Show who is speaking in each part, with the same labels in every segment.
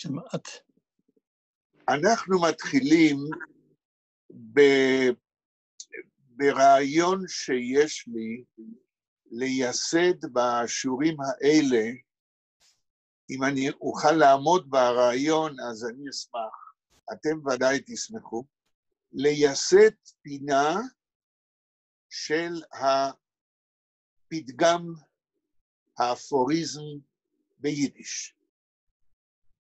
Speaker 1: שמעת.
Speaker 2: אנחנו מתחילים ב... ברעיון שיש לי לייסד בשיעורים האלה, אם אני אוכל לעמוד ברעיון, אז אני אשמח, אתם ודאי תשמחו, לייסד פינה של הפתגם, האפוריזם ביידיש.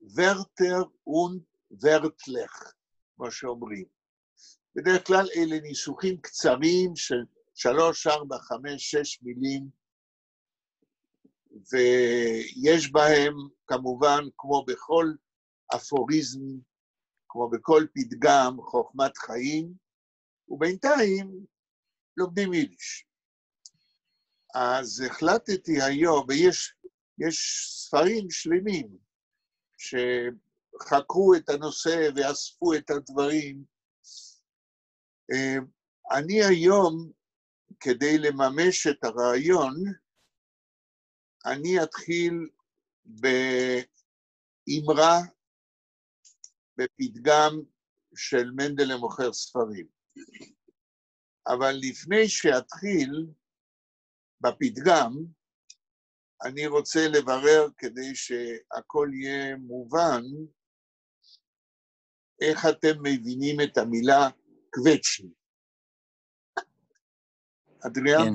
Speaker 2: ווערטער און ווערטלעך, כמו שאומרים. בדרך כלל אלה ניסוחים קצרים של 3, 4, 5, 6 מילים, ויש בהם, כמובן, כמו בכל אפוריזם, כמו בכל פתגם, חוכמת חיים, ובינתיים לומדים יידיש. אז החלטתי היום, ויש ספרים שלמים שחקרו את הנושא ואספו את הדברים. אני היום, כדי לממש את הרעיון, אני אתחיל באמרה, בפתגם של מנדלה מוכר ספרים. אבל לפני שאתחיל בפתגם, אני רוצה לברר, כדי שהכל יהיה מובן, איך אתם מבינים את המילה קווצ'ן. אדריאן?
Speaker 1: כן.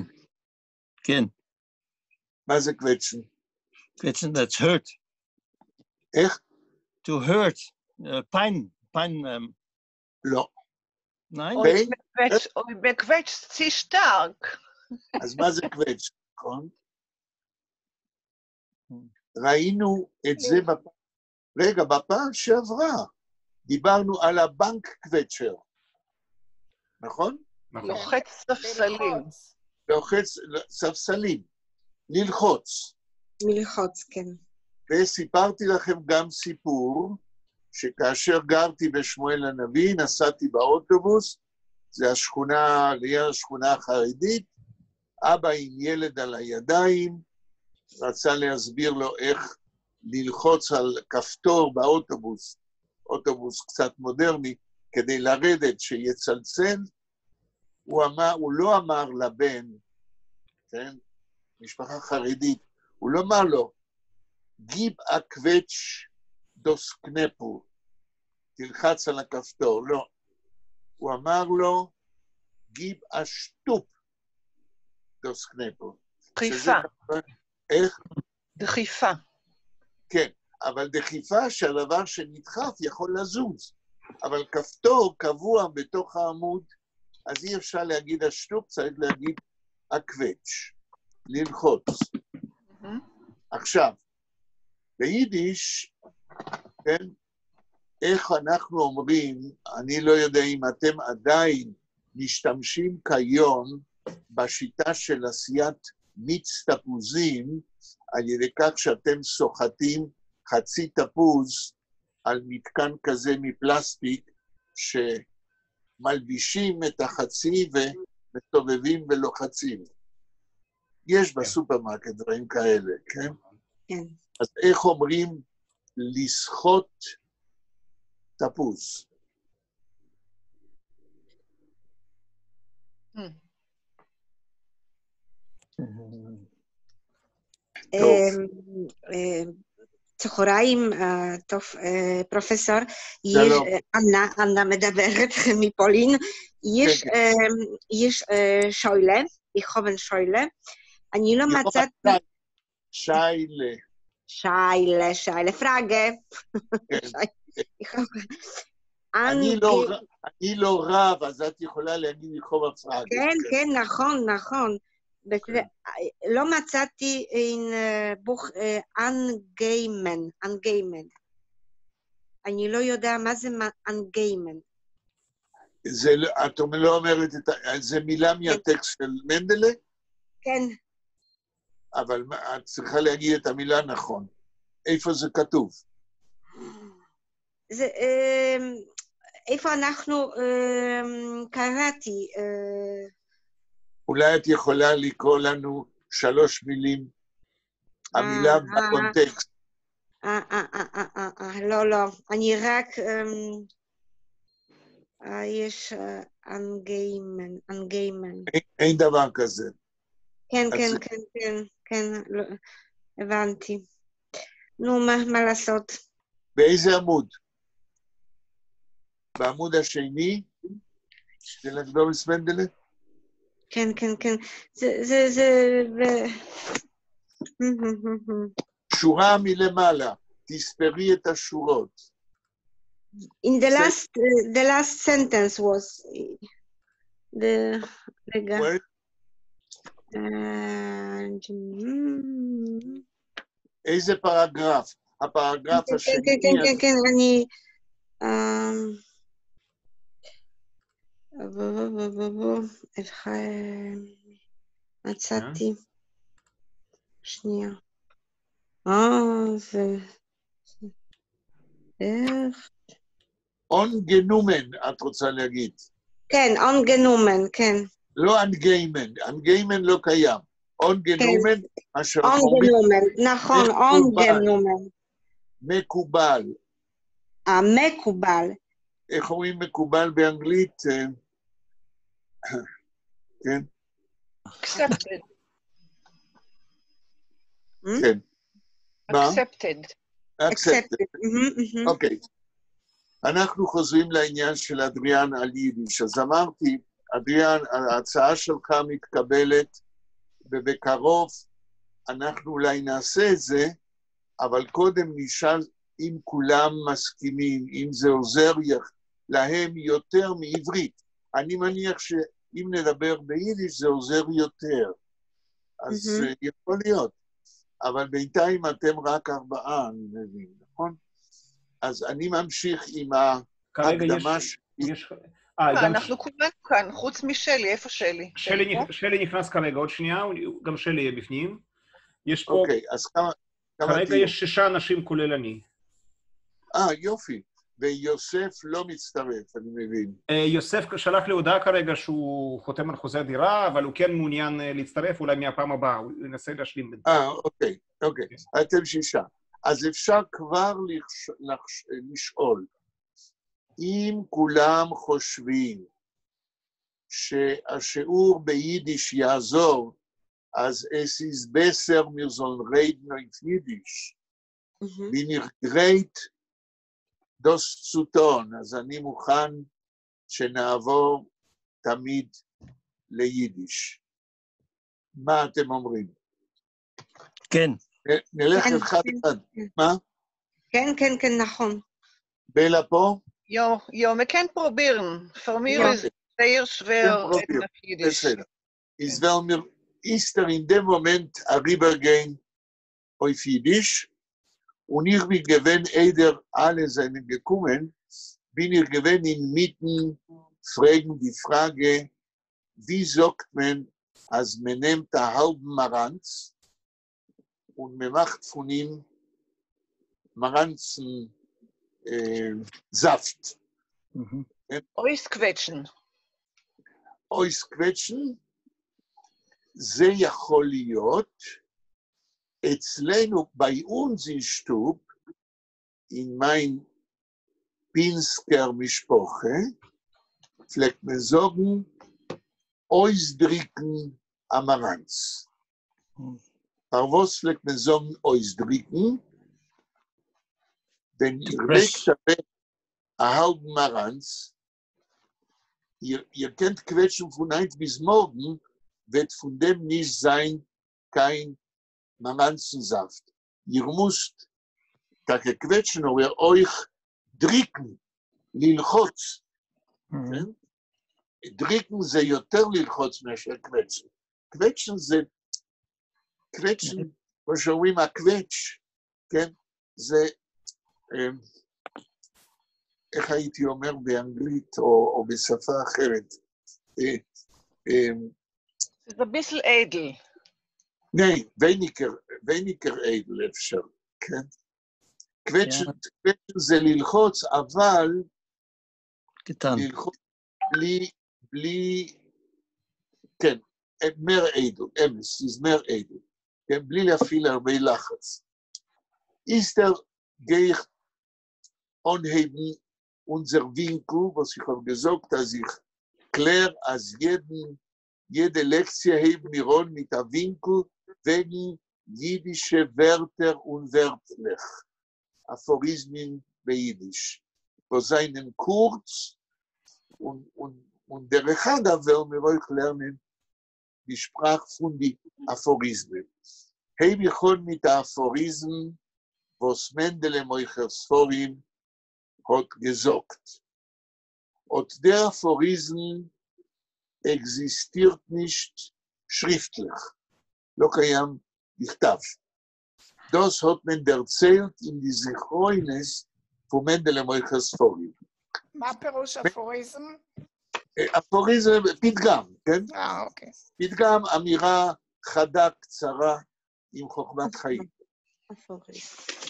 Speaker 1: כן.
Speaker 2: מה זה קווצ'ן?
Speaker 1: קווצ'ן, that's hurt.
Speaker 2: איך?
Speaker 1: To hurt. Pain, pain.
Speaker 2: לא.
Speaker 1: ניין?
Speaker 2: Pain?
Speaker 3: אוי, מ'קוועטשט צו שטאַרק.
Speaker 2: אז מה זה קוועטש, נכון? ראינו את זה בפעם... רגע, בפעם שעברה דיברנו על הבנק קווצ'ר, נכון?
Speaker 4: נכון.
Speaker 3: לוחץ ספסלים.
Speaker 2: לוחץ ספסלים, ללחוץ.
Speaker 5: מלחוץ, כן.
Speaker 2: וסיפרתי לכם גם סיפור, שכאשר גרתי בשמואל הנביא, נסעתי באוטובוס, זה השכונה, ליד השכונה החרדית, אבא עם ילד על הידיים, רצה להסביר לו איך ללחוץ על כפתור באוטובוס, אוטובוס קצת מודרני, כדי לרדת שיצלצל. הוא אמר, הוא לא אמר לבן, כן, משפחה חרדית, הוא לא אמר לו, גיב אַ קוועטש דאָס קנעפּל, תלחץ על הכפתור, לא. הוא אמר לו, גיב אַ שטופּ דאָס קנעפּל.
Speaker 3: דחיפה.
Speaker 2: איך?
Speaker 3: דחיפה.
Speaker 2: כן, אבל דחיפה שהדבר שנדחף יכול לזוז, אבל כפתור קבוע בתוך העמוד, אז אי אפשר להגיד אַ שטופּ, צריך להגיד אַ קוועטש, ללחוץ. עכשיו, ביידיש, כן, איך אנחנו אומרים, אני לא יודע אם אתם עדיין משתמשים כיום בשיטה של עשיית מיץ תפוזים, על ידי כך שאתם סוחטים חצי תפוז על מתקן כזה מפלסטיק, שמלבישים את החצי ומסובבים ולוחצים. יש בסופרמרקט דברים כאלה, כן?
Speaker 5: כן.
Speaker 2: אז איך אומרים לסחוט תפוז? טוב.
Speaker 5: צהריים, טוב, פרופסור, יש,
Speaker 2: שלום.
Speaker 5: אנה, אנה מדברת מפולין, יש,
Speaker 2: כן,
Speaker 5: יש שאלה, איך האָב אַ שאלה, אני לא מצאתי...
Speaker 2: שיילה.
Speaker 5: שאלה, שאלה, פראגע.
Speaker 2: כן. אני לא רב, אז את יכולה להגיד לי חוב הפראגה.
Speaker 5: כן, כן, נכון, נכון. לא מצאתי אין בוך אַנגיימען, אַנגיימען. אני לא יודע מה זה אַנגיימען.
Speaker 2: זה, את לא אומרת את ה... זה מילה מהטקסט של מנדלה?
Speaker 5: כן.
Speaker 2: אבל את צריכה להגיד את המילה נכון. איפה זה כתוב?
Speaker 5: זה, איפה אנחנו קראתי...
Speaker 2: אולי את יכולה לקרוא לנו 3 מילים, המילה בקונטקסט.
Speaker 5: אה, אה, אה, אה, אה, אה, לא, לא, אני רק... יש אַנגיימען, אַנגיימען.
Speaker 2: אין דבר כזה.
Speaker 5: כן,
Speaker 2: אז
Speaker 5: כן,
Speaker 2: זה-
Speaker 5: כן, כן, כן, לא, הבנתי. נו, מה לעשות?
Speaker 2: באיזה עמוד? בעמוד השני של הקדמת מענדעלע?
Speaker 5: כן, כן, כן. זה.
Speaker 2: שורה מלמעלה, תספרי את השורות.
Speaker 5: In the last sentence was the, רגע.
Speaker 2: Where? איזה פרגרף? הפרגרף השני.
Speaker 5: כן, כן, כן, כן, אני. בוא, בוא, בוא, בוא, בוא, איך מצאתי? שנייה. זה. איך?
Speaker 2: אָנגענומען, את רוצה להגיד.
Speaker 5: כן, אָנגענומען, כן.
Speaker 2: לא אַנגיימען, אַנגיימען לא קיים. אָנגענומען, מה שאנחנו אומרים,
Speaker 5: אָנגענומען, נכון,
Speaker 2: מקובל.
Speaker 5: אָנגענומען.
Speaker 2: מקובל.
Speaker 5: המקובל.
Speaker 2: איך אומרים מקובל באנגלית? כן,
Speaker 3: Accepted.
Speaker 2: כן. מה?
Speaker 3: Accepted.
Speaker 2: Accepted.
Speaker 5: מהמם, מהמם.
Speaker 2: אוקיי. אנחנו חוזרים לעניין של אדריאן על יידיש. אז אמרתי, אדריאן, ההצעה שלך מתקבלת, ובקרוב אנחנו אולי נעשה את זה, אבל קודם נשאל אם כולם מסכימים, אם זה עוזר להם יותר מעברית. אני מניח שאם נדבר ביידיש זה עוזר יותר. אז יכול להיות. אבל בינתיים אתם רק ארבעה, אני מבין, נכון? אז אני ממשיך עם
Speaker 4: כרגע
Speaker 2: ההקדמה
Speaker 4: יש
Speaker 2: שלי.
Speaker 4: יש גם
Speaker 3: אנחנו כולנו כאן, חוץ משלי, איפה שלי?
Speaker 4: שלי
Speaker 3: פה?
Speaker 4: שלי נכנס כרגע, עוד שנייה, גם שלי יהיה בפנים. יש פה,
Speaker 2: אוקיי, אז כמה
Speaker 4: כרגע
Speaker 2: תהיו?
Speaker 4: יש שישה אנשים כולל אני.
Speaker 2: יופי. ויוסף לא מצטרף, אני מבין.
Speaker 4: יוסף שלח לי הודעה כרגע שהוא חותם על חוזה דירה, אבל הוא כן מעוניין להצטרף, אולי מהפעם הבאה, הוא ינסה להשלים את זה.
Speaker 2: אוקיי. אתם שישה. אז אפשר כבר לשאול, אם כולם חושבים שהשיעור ביידיש יעזור, אז עס איז בעסער מיר זאָלן רעדן אויף יידיש.
Speaker 5: מהמם.
Speaker 2: בין איך גרייט דאָס צו טאָן, אז אני מוכן שנעבור תמיד ליידיש. מה אתם אומרים?
Speaker 1: כן.
Speaker 2: נלך
Speaker 5: כן,
Speaker 2: אחד
Speaker 5: כן,
Speaker 2: אחד.
Speaker 5: כן.
Speaker 2: מה?
Speaker 5: כן, כן, כן, נכון.
Speaker 2: בלה פה?
Speaker 3: יאָ, יאָ, מע קען פּרובירן. פֿאַר מיר
Speaker 5: יאָ.
Speaker 3: איז זייער שווער
Speaker 2: פּרובירן.
Speaker 3: אויף יידיש.
Speaker 2: בסדר. איז וועלן מיר איצטער אין דעם מאָמענט אַריבערגיין אויף יידיש, און איך בין געווען איידער אַלע זײַנען געקומען, בין איך געווען אין מיטן פֿרעגן די פֿראַגע, ווי זאָגט מען, אַז מען נעמט אַ האַלבן מאַראַנץ און מען מאַכט פֿון אים מאַראַנצן זאַפֿט.
Speaker 3: אויסקוועטשן.
Speaker 2: אויסקוועטשן, זה יכול להיות אצלנו, בײַ אונדז אין שטוב, אין מײַן פינסקער משפּחה, פֿלעגט מען זאָגן, אויסדריקן אַ מאַראַנץ. פֿאַר וואָס פֿלעגט מען זאָגן אויסדריקן? ווען איר לייגט אַוועק אַ האַלבן מאַראַנץ, איר קענט קוועטשן פֿון הײַנט ביז מאָרגן, וועט פֿון דעם נישט זײַן קיין מאַראַנצנזאַפֿט. איר מוזט טאַקע קוועטשן, אָבער אויך דריקן, ללחוץ. כן? דריקן זה יותר ללחוץ מאשר קוועטשן. קוועטשן זה, קוועטשן, כמו שאומרים, הקוועטש, כן? זה, איך הייתי אומר באנגלית או בשפה אחרת?
Speaker 3: זה אַ ביסל איידל.
Speaker 2: ניין, ווייניקער, ווייניקער איידל אפשר, כן? קוועטשן זה ללחוץ, אבל
Speaker 1: קטן.
Speaker 2: ללחוץ בלי, כן, מער איידל, אמת, איז מער איידל, כן, בלי להפעיל הרבה לחץ. איצטער, גיי איך אָנהייבן אונדזער ווינקל, וואָס איך האָב געזאָגט, אַז איך קלער, אַז יעדן, יעדע לעקציע הייבן מיר אָן מיט אַ ווינקל וועגן ייִדישע ווערטער און ווערטלעך, אַפֿאָריזמען בייִדיש, וואָס זײַנען קורץ, און, און, און דרך אגבֿ וועלן מיר אויך לערנען די שפּראַך פֿון די אַפֿאָריזמען. הייב איך אָן מיט אַ אַפֿאָריזם, וואָס מענדעלע מוכר-ספֿרים האָט געזאָגט. אָט דער אַפֿאָריזם עקזיסטירט נישט שריפֿטלעך, לא קיים בכתב. דאָס האָט מען דערציילט אין די זכרונות פֿון מענדעלע מוכר-ספֿרים.
Speaker 6: מה פירוש אפוריזם?
Speaker 2: אפוריזם, פתגם, כן?
Speaker 6: אוקיי.
Speaker 2: פתגם, אמירה חדה, קצרה, עם חוכמת חיים.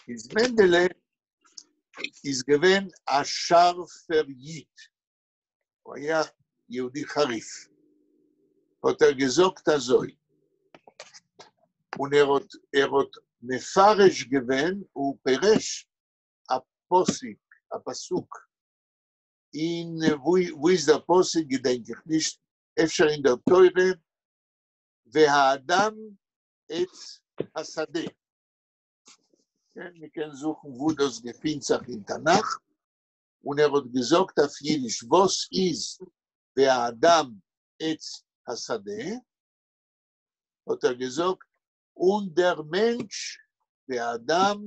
Speaker 2: איז מענדעלע איז געווען אַ שאַרפֿער ייִד. הוא היה יהודי חריף. האָט ער געזאָגט אַזוי, און ער האָט, ער האָט מפרש געווען, הוא פירש אַ פּסוק, אַ פּסוק. אין, וווּ איז דער פּסוק, געדענק איך נישט, אפשר אין דער תורה, והאדם עץ השדה. כן, מ'קען זוכן, וווּ דאָס געפֿינט זיך אין תּנ"ך. און ער האָט געזאָגט אויף ייִדיש, וואָס איז והאדם עץ השדה? האָט ער געזאָגט, און דער מענטש, והאדם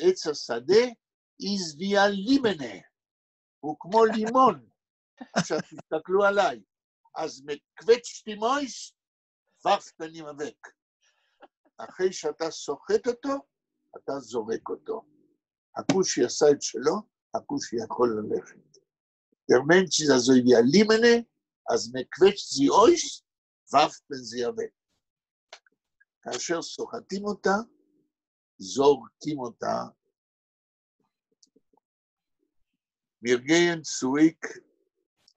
Speaker 2: עץ השדה, איז ווי אַ לימענע, הוא כמו לימון. עכשיו תסתכלו עליי, אַז מע קוועטשט אים אויס, וואַרפֿט מען אים אַוועק. אחרי שאתה סוחט אותו, אתה זורק אותו. הכושי עשה את שלו, הכושי יכול ללכת. דער מענטש איז אַזוי ווי אַ לימענע, אַז מע קוועטשט זי אויס, וואַרפֿט מען זי אַוועק. כאשר סוחטים אותה, זורקים אותה. מיר גייען צוריק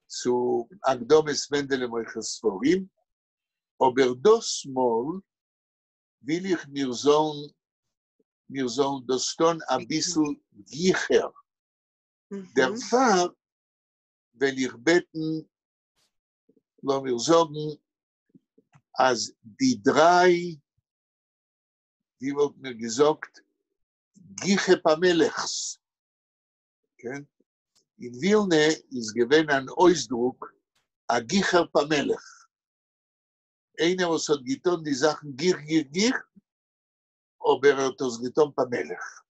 Speaker 2: צו הקדמת מענדעלע מוכר ספרים, אָבער דאָס מאָל וויל איך מיר זאָלן דאָס טאָן אַ ביסל גיכער. דערפֿאַר וועל איך בעטן, לאָמיר זאָגן, אַז די דרײַ, ווי וואָלט מיר געזאָגט, גיכע פּאַמעלעכס, כן? אין ווילנע איז געווען אַן אויסדרוק, אַ גיכער פּאַמעלעך. איינער, וואָס האָט געטאָן די זאַכן גיך, גיך, גיך, אָבער ער האָט עס געטאָן פּאַמעלעך.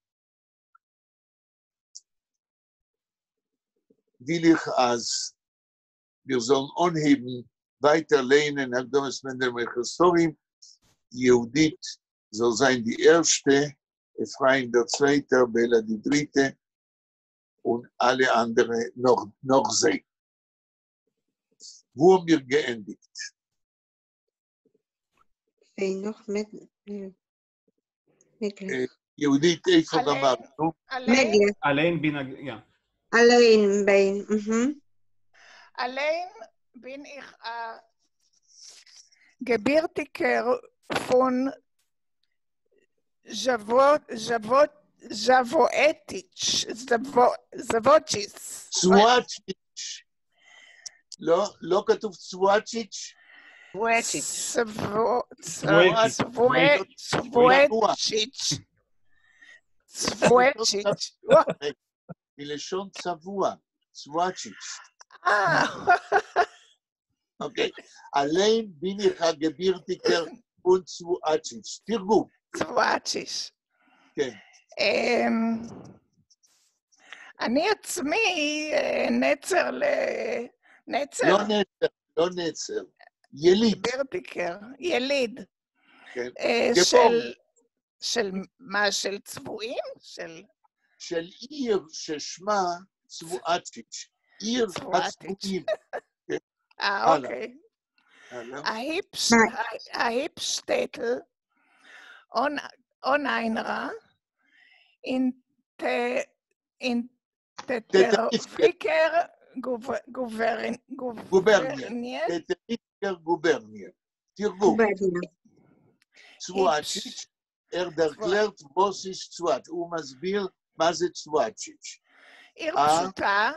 Speaker 2: וויל איך, אַז מיר זאָלן אָנהייבן ווײַטער לייענען הקדמת מענדעלע מוכר ספרים, יהודית זאָל זײַן די ערשטע, אפרים דער צווייטער, בעלאַ די דריטע, און אַלע אַנדערע נאָך, נאָך זיי. וווּ האָבן מיר געענדיקט?
Speaker 5: נאָך מעגלעך.
Speaker 2: יהודית, איפה גמרנו?
Speaker 5: מעגלעך.
Speaker 4: אַליין בין, יאָ.
Speaker 5: אַליין בין,
Speaker 6: אַליין בין איך אַ געבירטיקער פֿון זשוואָעטיטש, זוואָטשיס.
Speaker 2: צוואַטשיץ'. לא, לא כתוב צוואַטשיץ'?
Speaker 3: צבואטיץ'.
Speaker 6: צבואטיץ'. צבואטיץ'.
Speaker 2: מלשון צבוע, צבואטיץ'. אוקיי. אַליין בין איך אַ געבירטיקער פֿון צבואטיץ'. תרגום.
Speaker 6: צבואטיץ'.
Speaker 2: כן.
Speaker 6: אני עצמי נצר ל... נצר.
Speaker 2: לא נצר, לא נצר. יליד.
Speaker 6: געבירטיקער, יליד.
Speaker 2: כן.
Speaker 6: של... של מה? של צבועים? של...
Speaker 2: של עיר ששמה צבואטיץ'. עיר הצבועים.
Speaker 6: אוקיי. אַ היפּש שטעטל, אָן עין־הרע, אין טעטעריווקער גובערניע.
Speaker 2: טעטעריווקער גובערניע. תרגום. צבואטיץ'. ער דערקלערט וואָס איז צוואַטש, הוא מסביר מה זה צוואַטשיטש.
Speaker 6: עיר פשוטה.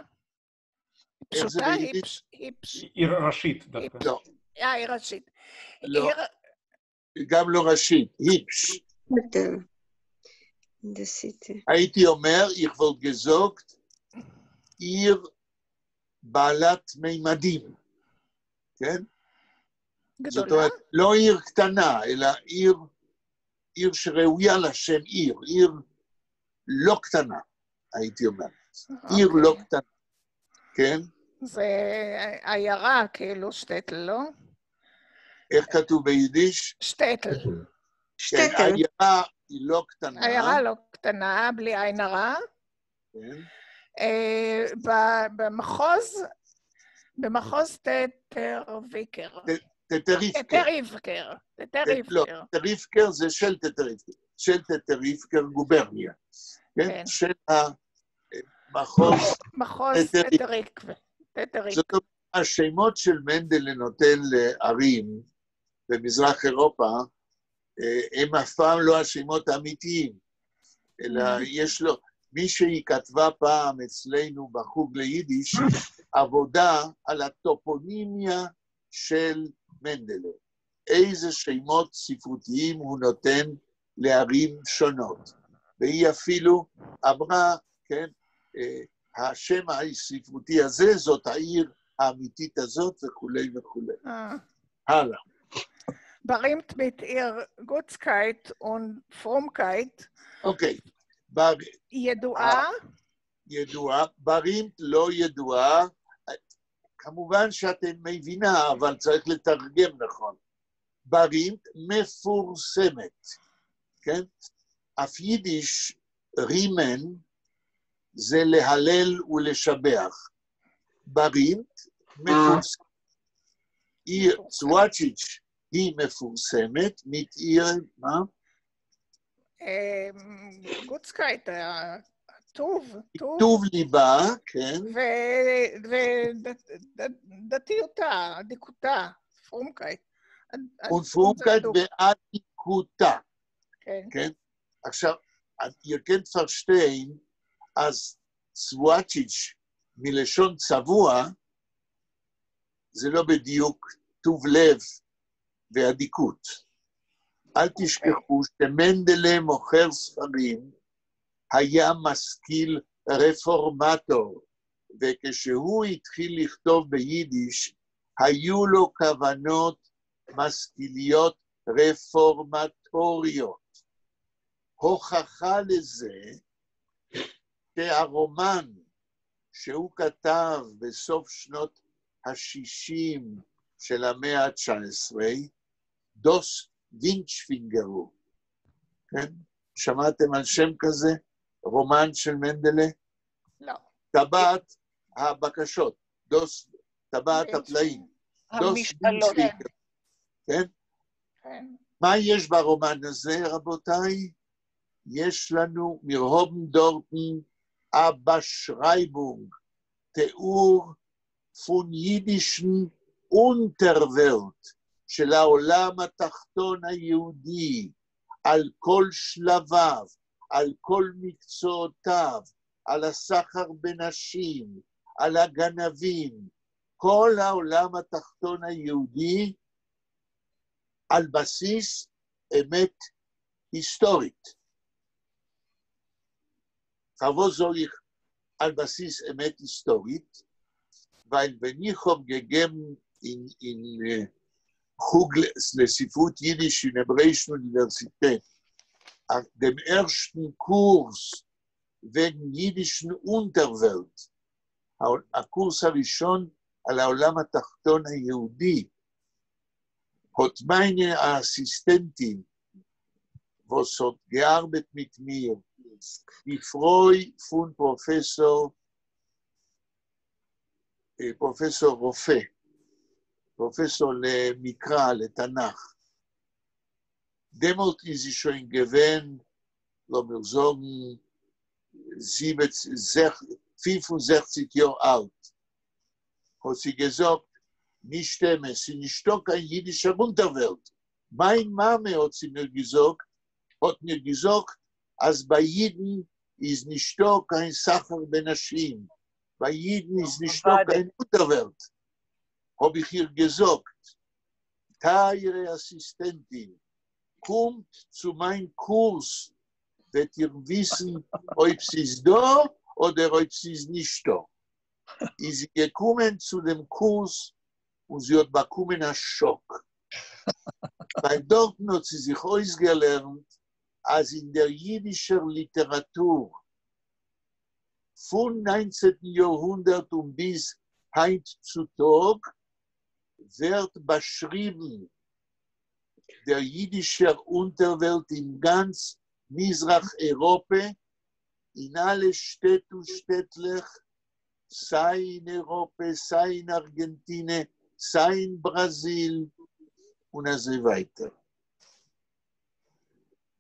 Speaker 2: איך זה
Speaker 6: פשוטה,
Speaker 2: ביידיש?
Speaker 6: היפש, היפש.
Speaker 4: עיר ראשית דווקא.
Speaker 2: לא.
Speaker 6: עיר ראשית.
Speaker 2: לא.
Speaker 6: עיר
Speaker 2: גם לא ראשית, היפש.
Speaker 5: Hotel. In the city.
Speaker 2: הייתי אומר, איך וואָלט געזאָגט, עיר בעלת מימדים, כן? זאת
Speaker 6: גדולה?
Speaker 2: אומרת, לא עיר קטנה, אלא עיר, עיר שראויה לשם עיר, עיר לא קטנה, הייתי אומר. עיר
Speaker 6: אוקיי.
Speaker 2: לא קטנה, כן?
Speaker 6: זה עיירה, כאילו, שטטל, לא?
Speaker 2: איך כתוב ביידיש?
Speaker 6: שטטל.
Speaker 2: כן,
Speaker 5: שטטל.
Speaker 2: עיירה היא לא קטנה.
Speaker 6: עיירה לא קטנה, בלי עין הרע.
Speaker 2: כן.
Speaker 6: במחוז, במחוז טטרוויקר.
Speaker 2: טטריפקר.
Speaker 6: טטריבקר.
Speaker 2: לא,
Speaker 6: טטריבקר.
Speaker 2: טטריפקר זה של טטריפקר, של טטריפקר גוברניה, כן?
Speaker 6: כן.
Speaker 2: של המחוז
Speaker 6: מחוז
Speaker 2: טטריק.
Speaker 6: טטריקווה. טטריק.
Speaker 2: זאת אומרת, השמות של מנדלה נותן לערים במזרח אירופה, הם אף פעם לא השמות האמיתיים, אלא יש לו, מישהי כתבה פעם אצלנו בחוג ליידיש, עבודה על הטופונימיה של מנדלה. איזה שמות ספרותיים הוא נותן לערים שונות. והיא אפילו אמרה, כן, השם הספרותי הזה, זאת העיר האמיתית הזאת, וכולי וכולי. הלאה.
Speaker 6: באַרימט מיט איר גוטסקייט און פֿרומקייט.
Speaker 2: אוקיי.
Speaker 6: ידועה?
Speaker 2: ידועה. באַרימט לא ידועה. כמובן שאתם מבינה, אבל צריך לתרגם נכון. באַרימט מפורסמת, כן? אויף יידיש רימען זה להלל ולשבח. באַרימט מפורסמת. עיר צוואצ'יץ' היא מפורסמת, מיט איר, מה?
Speaker 6: גוטסקייט, הטוב, טוב.
Speaker 2: טוב ליבה, כן.
Speaker 6: ודתיותה, אדיקותה, פֿרומקייט.
Speaker 2: און פֿרומקייט באדיקותה.
Speaker 6: כן.
Speaker 2: כן? עכשיו, איר קענט פֿאַרשטיין, אַז צוואצ'יץ' מלשון צבוע, זה לא בדיוק טוב לב ואדיקות. אל תשכחו שמנדלה מוכר ספרים היה משכיל רפורמטור, וכשהוא התחיל לכתוב ביידיש, היו לו כוונות משכיליות רפורמטוריות. הוכחה לזה שהרומן שהוא כתב בסוף שנות ה-60 של המאה ה-19, דאָס ווינטשפֿינגערל, כן? שמעתם על שם כזה? רומן של מנדלה?
Speaker 6: לא.
Speaker 2: טבעת הבקשות, דאָס, טבעת הפלאים. דאָס
Speaker 3: המשאלות.
Speaker 2: וינטשפינגר, כן?
Speaker 6: כן.
Speaker 2: מה יש ברומן הזה, רבותיי? יש לנו מיר האָבן דאָרטן אַ באַשרײַבונג, תיאור פֿון ייִדישן אונטערוועלט של העולם התחתון היהודי, על כל שלביו, על כל מקצועותיו, על הסחר בנשים, על הגנבים, כל העולם התחתון היהודי על בסיס אמת היסטורית. פֿאַר וואָס זאָג איך על בסיס אמת היסטורית, ווײַל ווען איך האָב געגעבן אין, אין חוג לספרות יידיש אין העברעיִשן אוניווערסיטעט, דעם ערשטן קורס וועגן ייִדישן אונטערוועלט, הקורס הראשון על העולם התחתון היהודי, האָט מײַנע אַסיסטענטין, וואָס האָט געאַרבעט מיט מיר, די פֿרוי פֿון פּראָפֿעסאָר, פּראָפֿעסאָר רופא, פּראָפֿעסאָר למקרא, לתנ"ך. דעמאָלט איז זי שוין געווען, לאָמיר זאָגן, 65 יאָר אַלט. האָט זי געזאָגט, נישט אמת, ס'איז נישטאָ קיין ייִדישער אונטערוועלט. מײַן מאַמע, האָט זי מיר געזאָגט, האָט מיר געזאָגט, אַז בײַ ייִדן איז נישטאָ קיין סחר בנשים, בײַ ייִדן איז נישטאָ
Speaker 3: אוודאי.
Speaker 2: קיין אונטערוועלט. האָב איך איר געזאָגט, טײַערע אַסיסטענטין, קומט צו מײַן קורס, וועט איר וויסן, אויב ס'איז דאָ אָדער אויב ס'איז נישטאָ. איז זי געקומען צו דעם קורס און זי האָט באַקומען אַ שאָק. ווײַל דאָרטן האָט זי זיך אויסגעלערנט, אַז אין דער ייִדישער ליטעראַטור פֿון 19טן יאָרהונדערט און ביז הײַנט צו טאָג ווערט באַשריבן דער ייִדישער אונטערוועלט אין גאַנץ מזרח-אייראָפּע, אין אַלע שטעט און שטעטלעך, סײַ אין אייראָפּע, סײַ אין אַרגענטינע, סײַ אין בראַזיל, און אַזוי ווײַטער.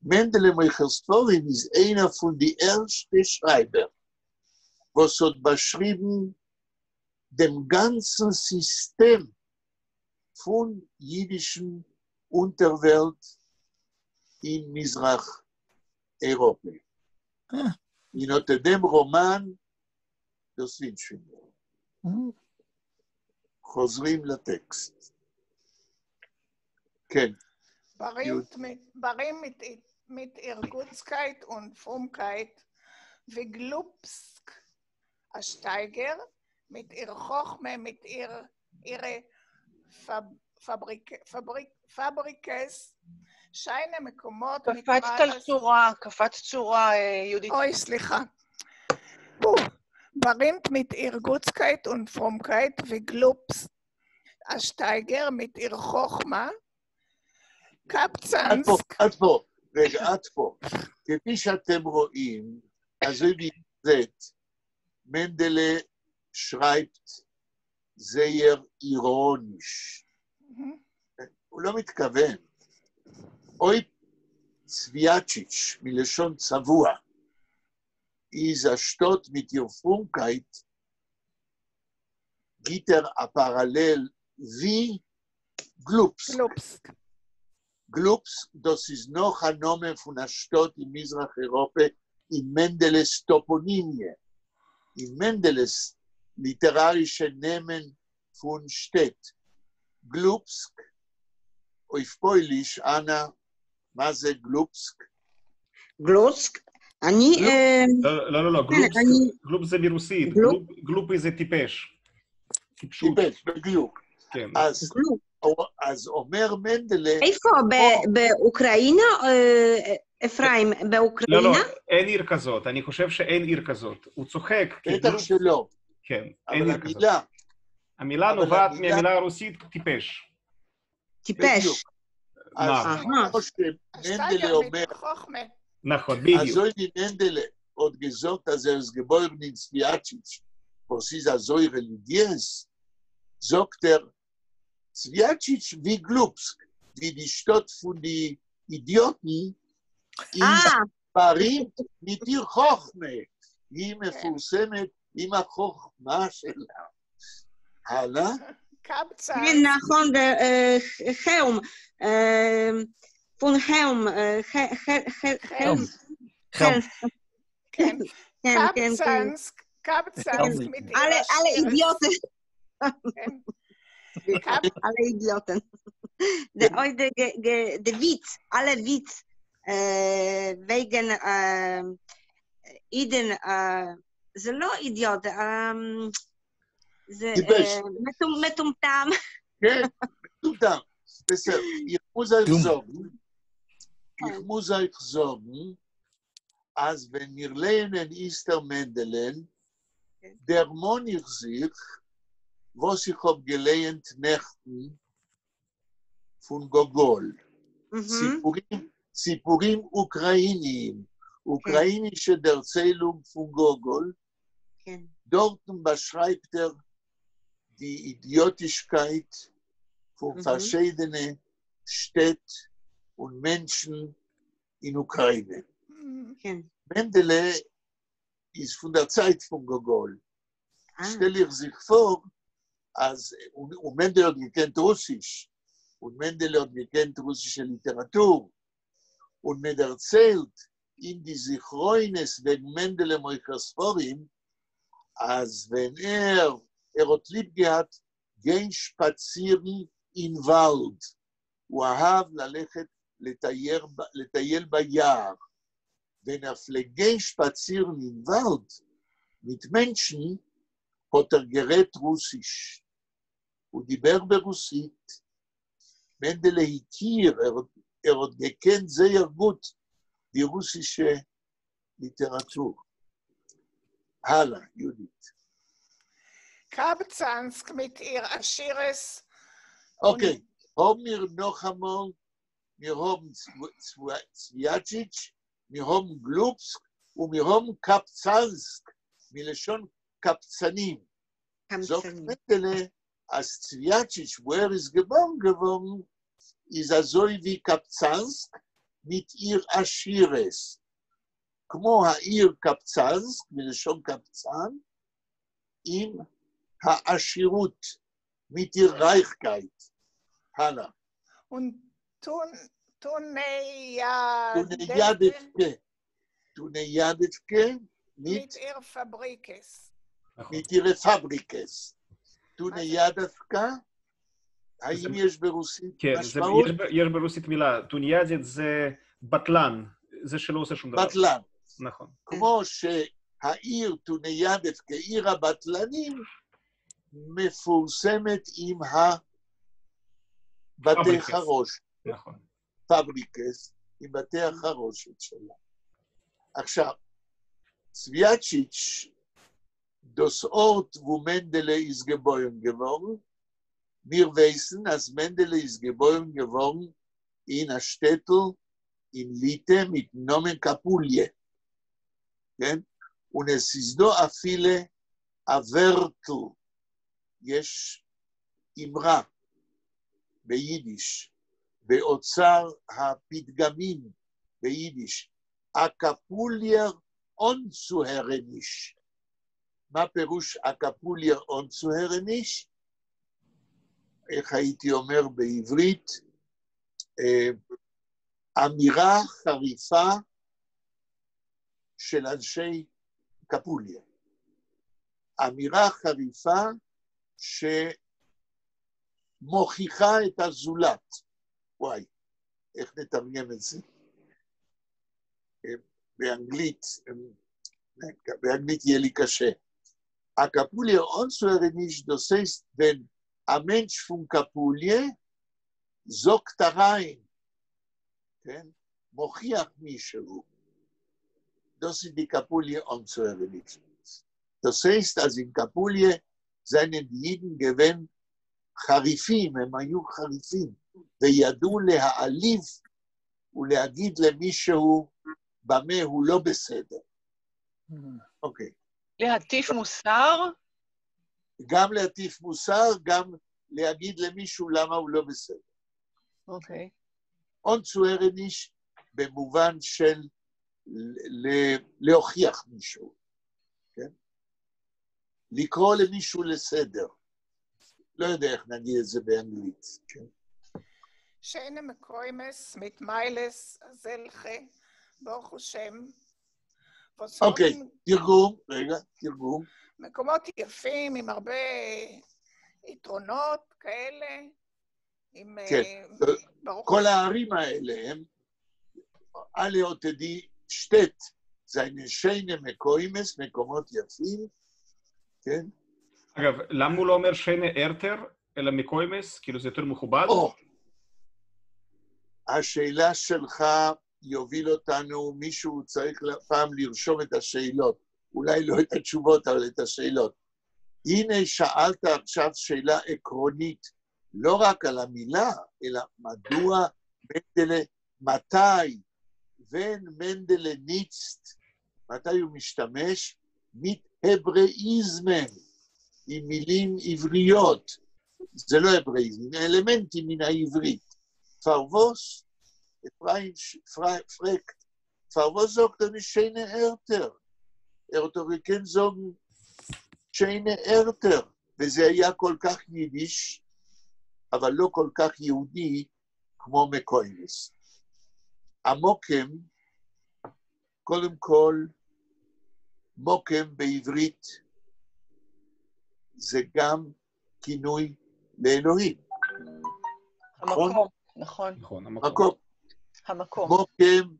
Speaker 2: מענדעלע מוכר ספרים איז איינער פֿון די ערשטע שרײַבער, וואָס האָט באַשריבן דעם גאַנצן סיסטעם פֿון ייִדישן אונטערוועלט אין מזרח-אייראָפּע. אין אָט דעם ראָמאַן דאָס ווינטשפֿינגערל. חוזרים לטקסט. כן.
Speaker 6: באַרימט מיט איר גוטסקייט און פֿרומקייט, ווי גלופּסק אַ שטייגער, מיט איר חכמה, מיט אירע פֿאַבריקעס, שיינע מקומות...
Speaker 3: קפצת על שורה, קפצת שורה, יהודית.
Speaker 6: אוי, סליחה. באַרימט מיט איר גוטסקייט און פֿרומקייט, ווי גלופּסק אַ שטייגער, מיט איר חכמה, קבצנסק...
Speaker 2: עד פה, רגע, עד פה. כפי שאתם רואים, אַזוי ווי זעט, מענדעלע שרײַבט זייער איראָניש. הוא לא מתכוון. אויב צוויאַטשיטש, מלשון צבוע, איז אַ שטאָט מיט איר פֿרומקייט, גיט ער אַ פּאַראַלעל ווי גלופּסק.
Speaker 6: גלופּסק.
Speaker 2: גלופּסק, דאָס איז נאָך אַ נאָמען פֿון אַ שטאָט אין מזרח-אייראָפּע, אין מענדעלעס טאָפּאָנימיע, אין מענדעלעס ליטעראַרישע נעמען פֿון שטעט. גלופּסק, אויף פּויליש, אַנאַ, מה זה גלופּסק?
Speaker 5: גלוצק? אני...
Speaker 4: לא, לא, לא, גלופ זה ברוסית, глупый זה טיפש.
Speaker 2: טיפש, בדיוק.
Speaker 4: כן.
Speaker 2: אז אומר מנדלה...
Speaker 5: איפה? באוקראינה? אפרים, באוקראינה?
Speaker 4: לא, לא, אין עיר כזאת. אני חושב שאין עיר כזאת. הוא צוחק.
Speaker 2: בטח שלא.
Speaker 4: כן, אין עיר כזאת. המילה נובעת מהמילה הרוסית טיפש.
Speaker 5: טיפש.
Speaker 2: אז כמו שמנדלה אומר...
Speaker 4: נכון, בדיוק.
Speaker 2: אַזוי ווי מענדעלע האָט געזאָגט, אַז ער איז געבוירן אין צוויאַטשיטש, וואָס איז אַזוי רעליגיעז, זאָגט ער, צוויאַטשיטש ווי גלופּסק, ווי די שטאָט פֿון די אידיאָטן, איז באַרימט מיט איר חכמה. היא מפורסמת עם החוכמה שלה. הלאה?
Speaker 5: כן, נכון, חאום. פון חאום,
Speaker 1: חלם.
Speaker 6: כן, קבצנסק, קבצנסק מיט
Speaker 5: אַלע אידיאָטן. אַלע אידיאָטן. דער וויץ, אַלע וויץ, וועגן ייִדן, זה לא אידיוט, זה מטומטם.
Speaker 2: כן, מטומטם. בסדר, איך מוז אײַך זאָגן, איך מוז אײַך זאָגן, אַז ווען מיר לייענען איצטער מענדעלען, דערמאָן איך זיך, וואָס איך האָב געלייענט נעכטן פֿון גאָגאָל. סיפורים, סיפורים אוקראַיִניים, אוקראַיִנישע דערציילונג פֿון גאָגאָל. דאָרטן באַשרײַבט ער די אידיאָטישקייט פֿון פֿאַרשיידענע שטעט און מענטשן אין אוקראַיִנע. מענדעלע איז פֿון דער צײַט פֿון גאָגאָל. שטעל איך זיך פֿאָר, אַז און מענדעלע האָט געקענט רוסיש, און מענדעלע האָט געקענט רוסישע ליטעראַטור, און מע דערציילט אין די זכרונות וועגן מענדעלע מוכר ספרים, אַז ווען ער, ער האָט ליב געהאַט גיין שפּאַצירן אין וואַלד, הוא אהב ללכת לתייר, לטייל ביער. ווען ער פלעגט גיין שפּאַצירן אין וואַלד מיט מענטשן, האָט ער גערעדט רוסיש. הוא דיבר ברוסית. מענדעלע הכיר, ער האָט געקענט זייער גוט די רוסישע ליטעראַטור. הלאה, יהודית.
Speaker 6: קבצנסק מיט איר עשירות.
Speaker 2: אוקיי, האָבן מיר נאָך אַמאָל, מיר האָבן צוויאַטשיטש, מיר האָבן גלופּסק און מיר האָבן קאַבצאַנסק, מלשון קבצנים. זאָגט מענדעלע, אַז צוויאַטשיטש, וווּ ער איז געבאָרן געוואָרן, איז אַזוי ווי קבצנסק מיט איר עשירות. כמו העיר קבצנסק, מלשון קבצן, עם העשירות, מיט איר רייכקייט. הלאה.
Speaker 6: און טונעיאַדעווקע.
Speaker 2: טונעיאַדעווקע מיט
Speaker 6: איר פֿאַבריקעס.
Speaker 2: מיט אירע פֿאַבריקעס. טונעיאַדעווקע, האם יש ברוסית
Speaker 4: כן,
Speaker 2: משמעות?
Speaker 4: יש ברוסית מילה, טוניאדית זה בטלן, זה שלא עושה שום דבר.
Speaker 2: בטלן.
Speaker 4: נכון.
Speaker 2: כמו שהעיר טוניאדבקה, עיר הבטלנים, מפורסמת עם הבתי
Speaker 4: פבריקס.
Speaker 2: חרושת.
Speaker 4: נכון.
Speaker 2: פבריקס, עם בתי החרושת שלה. עכשיו, צוויאצ'יץ', דאָס אָרט, וווּ מענדעלע איז געבוירן געוואָרן, מיר ווייסן, אַז מענדעלע איז געבוירן געוואָרן אין אַ שטעטל אין ליטע מיטן נאָמען קאַפּוליע. כן? און עס איז דאָ אַפֿילו אַ ווערטל, יש אמרה ביידיש, באוצר הפתגמים ביידיש, אַ קאַפּוליער אָנצוהערעניש. מה פירוש אַ קאַפּוליער אָנצוהערעניש? איך הייתי אומר בעברית? אמירה חריפה של אנשי קפוליה. אמירה חריפה שמוכיחה את הזולת. וואי, איך נתרגם את זה? באנגלית, באנגלית יהיה לי קשה. אַ קאַפּוליער אָנצוהערעניש, דאָס הייסט, ווען אַ מענטש פֿון קאַפּוליע זאָגט אַרײַן, כן? מוכיח מישהו. דאָס איז די קאַפּוליע אָנצוהערעניש. דאָס הייסט, אַז אין קאַפּוליע זײַנען די ייִדן געווען חריפים, הם היו חריפים, וידעו להעליב ולהגיד למישהו במה הוא לא בסדר. אוקיי.
Speaker 3: להטיף מוסר?
Speaker 2: גם להטיף מוסר, גם להגיד למישהו למה הוא לא בסדר.
Speaker 3: אוקיי.
Speaker 2: אָנצוהערעניש במובן של להוכיח מישהו, כן? לקרוא למישהו לסדר. לא יודע איך נגיד את זה באנגלית, כן?
Speaker 6: שיינע מקומות מיט מעלות אַזעלכע, ברוך השם.
Speaker 2: אוקיי, תרגום, רגע, תרגום.
Speaker 6: מקומות יפים עם הרבה יתרונות כאלה, עם...
Speaker 2: כן, כל הערים האלה הם, אַלע אָט די שטעט, זײַנען שיינע מקומות, מקומות יפים, כן?
Speaker 4: אגב, למה הוא לא אומר שיינע ערטער, אלא מקומות? כאילו זה יותר מכובד?
Speaker 2: או, השאלה שלך יוביל אותנו, מישהו צריך פעם לרשום את השאלות, אולי לא את התשובות, אבל את השאלות. הנה שאלת עכשיו שאלה עקרונית, לא רק על המילה, אלא מדוע מנדלה, מתי, ווען מענדעלע ניצט, מתי הוא משתמש? מיט העברעיזמען, עם מילים עבריות. זה לא העבראיזם, אלמנטים מן העברית. פֿאַר וואָס, אפרים פֿרעגט, פֿאַר וואָס זאָגט ער נישט שיינע ערטער? ער האָט געקענט זאָגן שיינע ערטער, וזה היה כל כך יידיש, אבל לא כל כך יהודי כמו מקומות. המוקם, קודם כל, מוקם בעברית זה גם כינוי לאלוהים.
Speaker 3: המקום, נכון.
Speaker 4: נכון, המקום.
Speaker 2: מקום.
Speaker 3: המקום.
Speaker 2: מוקם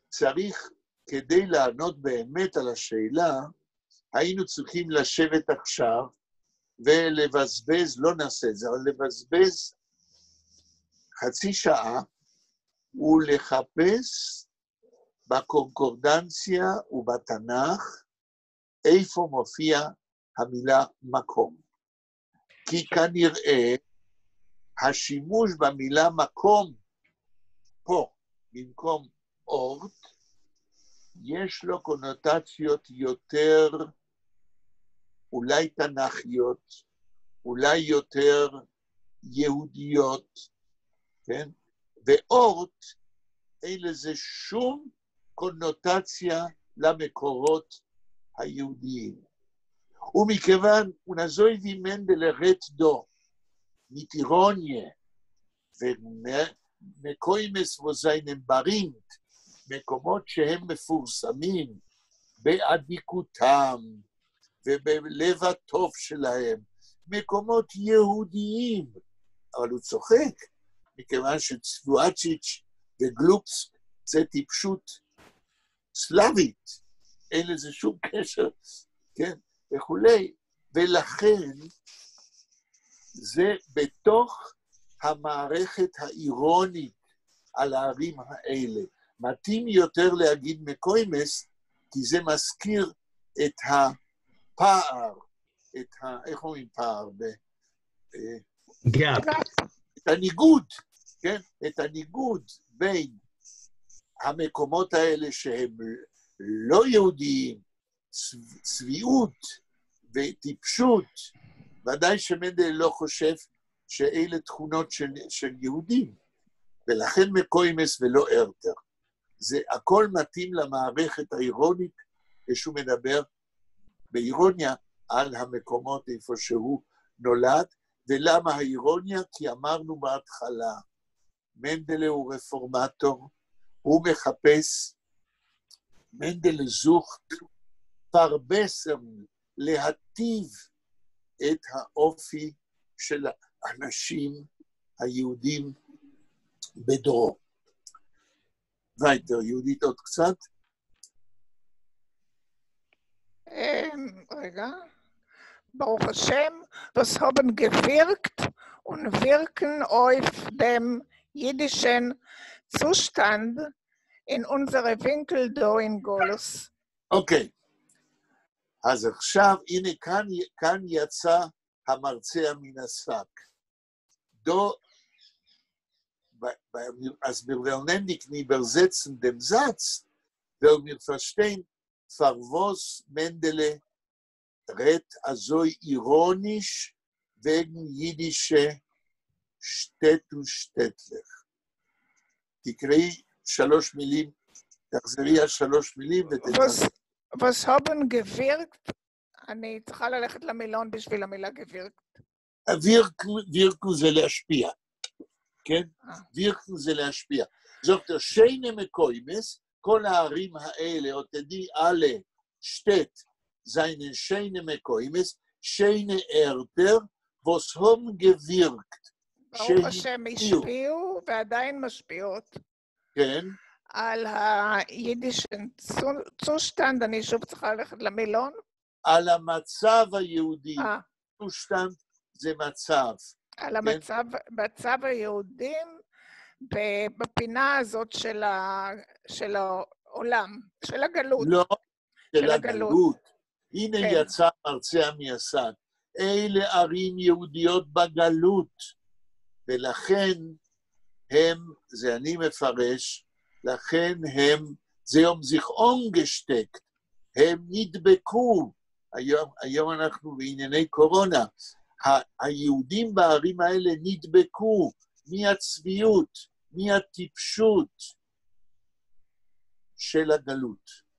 Speaker 2: צריך, כדי לענות באמת על השאלה, היינו צריכים לשבת עכשיו ולבזבז, לא נעשה את זה, אבל לבזבז חצי שעה ולחפש בקונקורדנציה ובתנ"ך איפה מופיע המילה מקום. כי כנראה השימוש במילה מקום פה, במקום אורט, יש לו קונוטציות יותר אולי תנ"כיות, אולי יותר יהודיות, כן? ואורט, אין לזה שום קונוטציה למקורות היהודיים. ומכיוון, און אַזוי ווי מענדעלע רעדט דאָ, מיט איראָניע, מקומות וואָס זײַנען באַרימט, מקומות שהם מפורסמים באדיקותם ובלב הטוב שלהם, מקומות יהודיים. אבל הוא צוחק, מכיוון שצבואצ'יץ' וגלופסק זה טיפשות סלאבית, אין לזה שום קשר, כן, וכולי. ולכן זה בתוך המערכת האירונית על הערים האלה. מתאים יותר להגיד מקומות, כי זה מזכיר את הפער, איך אומרים פער?
Speaker 7: Gap.
Speaker 2: את הניגוד, כן? את הניגוד בין המקומות האלה שהם לא יהודיים, צביעות וטיפשות, ודאי שמנדל לא חושב שאלה תכונות של יהודים, ולכן מקומות ולא ערטער. זה הכל מתאים למערכת האירונית, כשהוא מדבר באירוניה על המקומות איפה שהוא נולד, ולמה האירוניה? כי אמרנו בהתחלה, מנדלה הוא רפורמטור, הוא מחפש, מענדעלע זוכט פֿאַרבעסערן, להטיב את האופי של האנשים היהודים בדורו. ווײַטער, יהודית עוד קצת.
Speaker 6: רגע. ברוך השם, וואָס האָבן געווירקט און ווירקן אויף דעם ייִדישן צושטאַנד אין אונדזער ווינקל דאָ אין גלות.
Speaker 2: אוקיי. אז עכשיו, הנה, כאן יצא המרצע מן השק. דאָ, אַז מיר וועלן ענדיקן איבערזעצן דעם זאַץ, וועלן מיר פֿאַרשטיין, פֿאַר וואָס מענדעלע רעדט אַזוי איראָניש וועגן ייִדישע שטעט און שטעטלעך. תקראי שלוש מילים, תחזרי על שלוש מילים ותתקראי.
Speaker 6: וואָס האָבן געווירקט, אני צריכה ללכת למילון בשביל המילה געווירקט.
Speaker 2: ווירקן זה להשפיע, כן? ווירקן זה להשפיע. זאת אומרת, שיינע מקומות, כל הערים האלה, אָט די אַלע שטעט, זײַנען שיינע מקומות, שיינע ערטער, וואָס האָבן געווירקט.
Speaker 6: ברוך השם, השפיעו ועדיין משפיעות.
Speaker 2: כן.
Speaker 6: על היידיש צושטנד, אני שוב צריכה ללכת למילון.
Speaker 2: על המצב היהודי. צושטנד זה מצב.
Speaker 6: על המצב, מצב היהודים בפינה הזאת של העולם, של הגלות.
Speaker 2: לא, של הגלות. הנה יצא מרצע מהשק. אלה ערים יהודיות בגלות, ולכן הם, זה אני מפרש, לכן הם, זיי האָבן זיך אָנגעשטעקט, הם נדבקו. היום אנחנו בענייני קורונה. היהודים בערים האלה נדבקו מהצביעות, מהטיפשות של הגלות.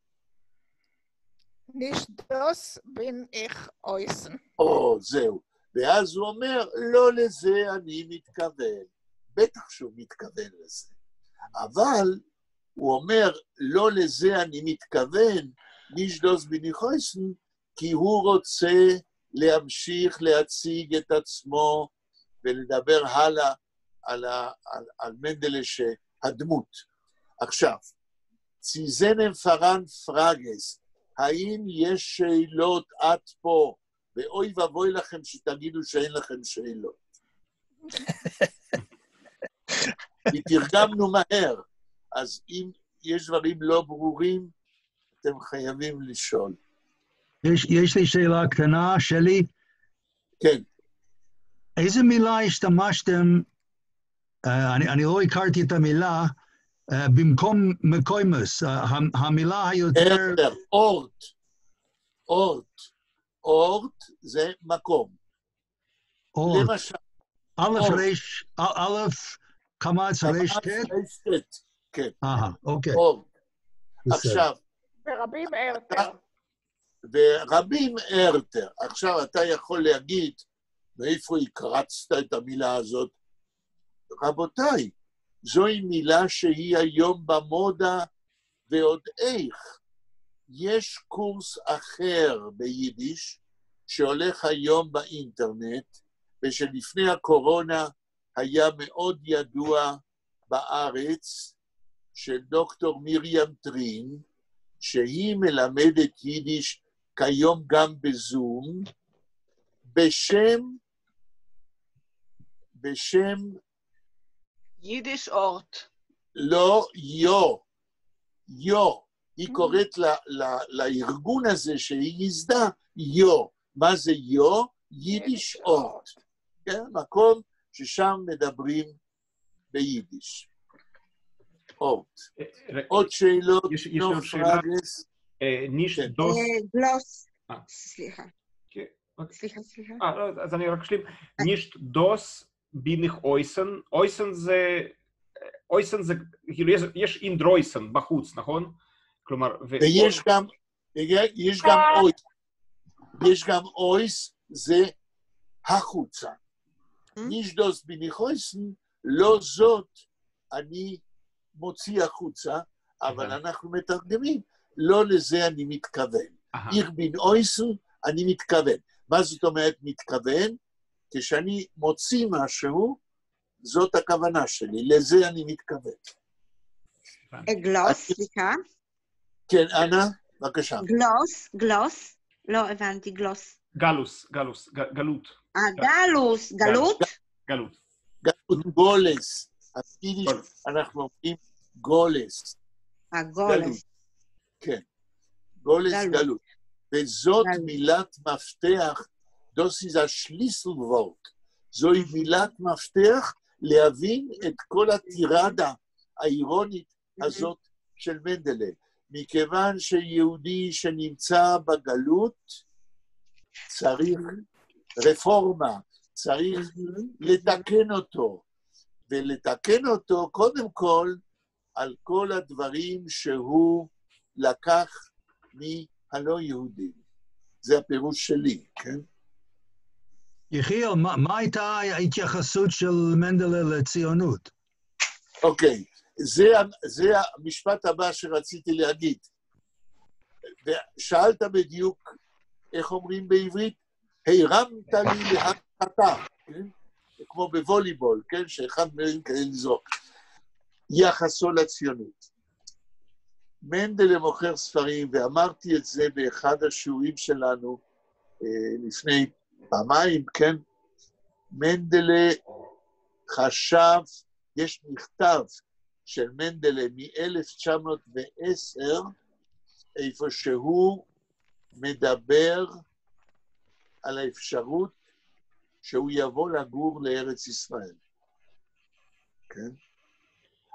Speaker 6: נישט דאָס בין איך אויסן.
Speaker 2: או, זהו. ואז הוא אומר, לא לזה אני מתכוון. בטח שהוא מתכוון לזה. אבל הוא אומר, לא לזה אני מתכוון, נישט דאָס בין איך אויסן, כי הוא רוצה להמשיך להציג את עצמו ולדבר הלאה על, ה, על, על מנדלה הדמות. עכשיו, צי זענען פֿאַראַן פֿראַגעס, האם יש שאלות עד פה, ואוי ואבוי לכם שתגידו שאין לכם שאלות. כי תרגמנו מהר, אז אם יש דברים לא ברורים, אתם חייבים לשאול.
Speaker 7: יש לי שאלה קטנה, שלי.
Speaker 2: כן.
Speaker 7: איזה מילה השתמשתם, אני לא הכרתי את המילה, במקום מקומות, המילה היותר.
Speaker 2: אָרט, אָרט, אָרט זה מקום.
Speaker 7: אָרט.
Speaker 2: למשל.
Speaker 7: א' ריש, א', קמץ ריש ט'?
Speaker 2: כן.
Speaker 7: אהה, אוקיי.
Speaker 2: אָרט. עכשיו.
Speaker 6: ורבים ערטער.
Speaker 2: ורבים ערטער. עכשיו אתה יכול להגיד, מאיפה הקרצת את המילה הזאת? רבותיי, זוהי מילה שהיא היום במודה, ועוד איך. יש קורס אחר ביידיש, שהולך היום באינטרנט, ושלפני הקורונה היה מאוד ידוע בארץ, של דוקטור מרים טרין, שהיא מלמדת יידיש כיום גם בזום, בשם
Speaker 3: יידיש אָרט.
Speaker 2: לא, יו. יו. היא קוראת לארגון הזה שהיא ייסדה, יו. מה זה יו? יידיש אָרט. כן, מקום ששם מדברים ביידיש. אָרט. עוד שאלות?
Speaker 4: יש לי עוד שאלה. נישט דאָס.
Speaker 5: גלוס. סליחה. סליחה, סליחה.
Speaker 4: לא, אז אני רק אשלים. נישט דאָס בין איך אויסן. אויסן זה. אויסן זה, כאילו יש אין דרויסן בחוץ, נכון? כלומר.
Speaker 2: ויש גם, יש גם אויס. יש גם אויס, זה החוצה. נישט דאָס בין איך אויסן, לא זאת אני מוציא החוצה, אבל אנחנו מתרגמים, לא לזה אני מתכוון. איך בין אויסן, אני מתכוון. מה זאת אומרת מתכוון? כשאני מוציא משהו, זאת הכוונה שלי, לזה אני מתכוון.
Speaker 5: גלוס, סליחה.
Speaker 2: כן, אנה, בבקשה.
Speaker 5: גלוס, גלוס, לא הבנתי, גלוס.
Speaker 4: גלוס, גלוס, גלות.
Speaker 5: גלוס, גלות?
Speaker 4: גלות.
Speaker 2: גלות, גולס. ביידיש אנחנו אומרים גולס.
Speaker 5: גולס.
Speaker 2: כן, גולס גלות. וזאת מילת מפתח, דאָס איז אַ שליסל־וואָרט. זוהי מילת מפתח להבין את כל הטירדה האירונית הזאת של מנדלה. מכיוון שיהודי שנמצא בגלות צריך רפורמה, צריך לתקן אותו. ולתקן אותו קודם כל על כל הדברים שהוא לקח מהלא יהודים. זה הפירוש שלי, כן?
Speaker 7: יחיאל, מה הייתה ההתייחסות של מנדלה לציונות?
Speaker 2: אוקיי, זה המשפט הבא שרציתי להגיד. ושאלת בדיוק, איך אומרים בעברית? הרמת לי להנחתה, כן? כמו בווליבול, כן? שאחד מרים כדי לזרוק. יחסו לציונות. מנדלה מוכר ספרים, ואמרתי את זה באחד השיעורים שלנו לפני פעמיים, כן? מנדלה חשב, יש מכתב של מנדלה מ-1910, איפה שהוא מדבר על האפשרות שהוא יבוא לגור לארץ ישראל. כן?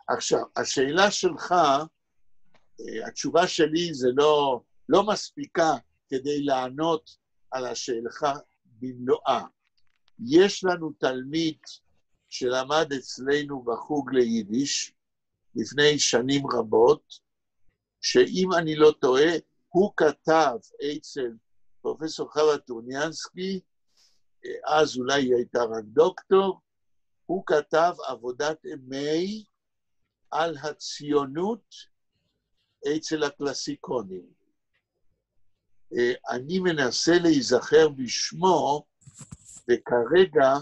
Speaker 2: עכשיו, השאלה שלך, התשובה שלי זה לא מספיקה כדי לענות על השאלך במלואה. יש לנו תלמיד שלמד אצלנו בחוג ליידיש לפני שנים רבות, שאם אני לא טועה, הוא כתב אצל פרופסור חווה טורניאנסקי, אז אולי היא הייתה רק דוקטור, הוא כתב עבודת MA על הציונות אצל הקלאסיקונים. אני מנסה להיזכר בשמו, וכרגע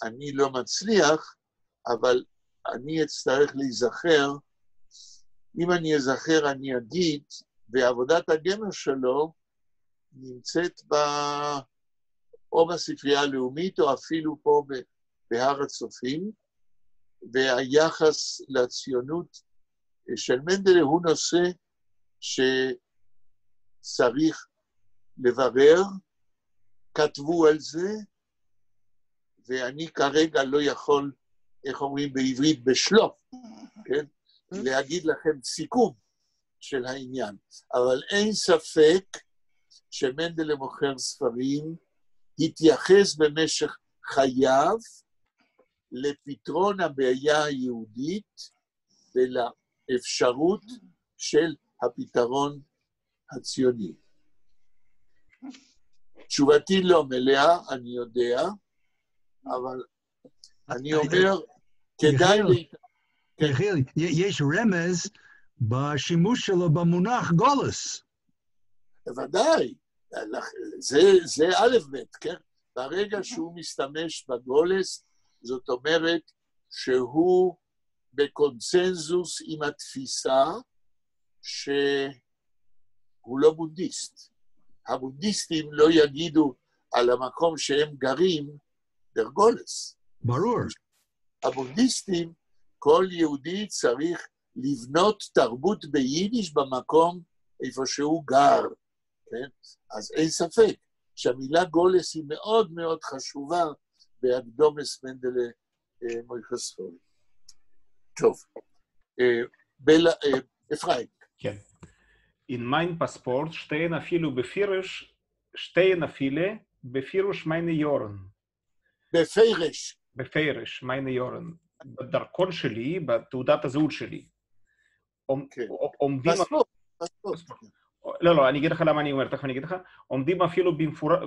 Speaker 2: אני לא מצליח, אבל אני אצטרך להיזכר. אם אני אזכר, אני אגיד, ועבודת הגמר שלו נמצאת ב... או בספרייה הלאומית, או אפילו פה בהר הצופים, והיחס לציונות של מנדלה הוא נושא שצריך לברר, כתבו על זה, ואני כרגע לא יכול, איך אומרים בעברית, בשלוף, כן? להגיד לכם סיכום של העניין. אבל אין ספק שמנדלה מוכר ספרים התייחס במשך חייו לפתרון הבעיה היהודית ולאפשרות של הפתרון הציוני. תשובתי לא מלאה, אני יודע, אבל אני אומר, כדאי...
Speaker 7: יחיאל, יש רמז בשימוש שלו במונח גולוס.
Speaker 2: בוודאי, זה א' ב', כן? ברגע שהוא משתמש בגולס, זאת אומרת שהוא בקונצנזוס עם התפיסה שהוא לא בונדיסט. הבונדיסטים לא יגידו על המקום שהם גרים דער גלות.
Speaker 7: ברור.
Speaker 2: הבונדיסטים, כל יהודי צריך לבנות תרבות ביידיש במקום איפה שהוא גר, כן? אז אין ספק שהמילה גלות היא מאוד מאוד חשובה בהקדמת מנדלה מוכר ספרים. טוב, בלה, אפרים.
Speaker 4: כן. אין מײַן פּאַספּאָרט שטייען אַפֿילו בפֿירוש, שטייען אַפֿילו בפֿירוש מײַנע יאָרן.
Speaker 2: בפֿירוש.
Speaker 4: בפֿירוש, מײַנע יאָרן. בדרכון שלי, בתעודת הזהות שלי.
Speaker 2: כן.
Speaker 4: עומדים...
Speaker 2: פספורט, פספורט.
Speaker 4: לא, לא, אני אגיד לך למה אני אומר, תכף אני אגיד לך. עומדים אפילו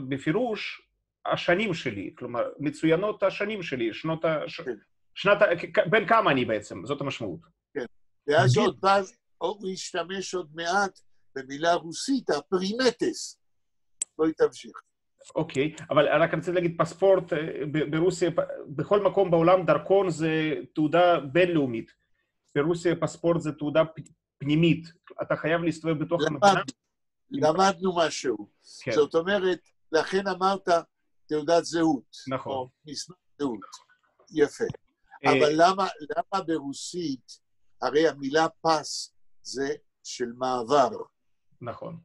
Speaker 4: בפירוש השנים שלי, כלומר, מצוינות השנים שלי, שנות ה...
Speaker 2: כן.
Speaker 4: שנת ה... בין כמה אני בעצם, זאת המשמעות.
Speaker 2: כן. ואז עוד פעם, הוא ישתמש עוד מעט במילה רוסית, הפרימטס. בואי תמשיך.
Speaker 4: אוקיי, אבל רק אני רוצה להגיד, פספורט ברוסיה, בכל מקום בעולם דרכון זה תעודה בינלאומית. ברוסיה פספורט זה תעודה פנימית. אתה חייב להסתובב בתוך המדינה.
Speaker 2: למדנו משהו.
Speaker 4: כן.
Speaker 2: זאת אומרת, לכן אמרת תעודת זהות.
Speaker 4: נכון.
Speaker 2: או מסמך זהות. יפה. אבל למה, למה ברוסית, הרי המילה פס זה של מעבר.
Speaker 4: נכון.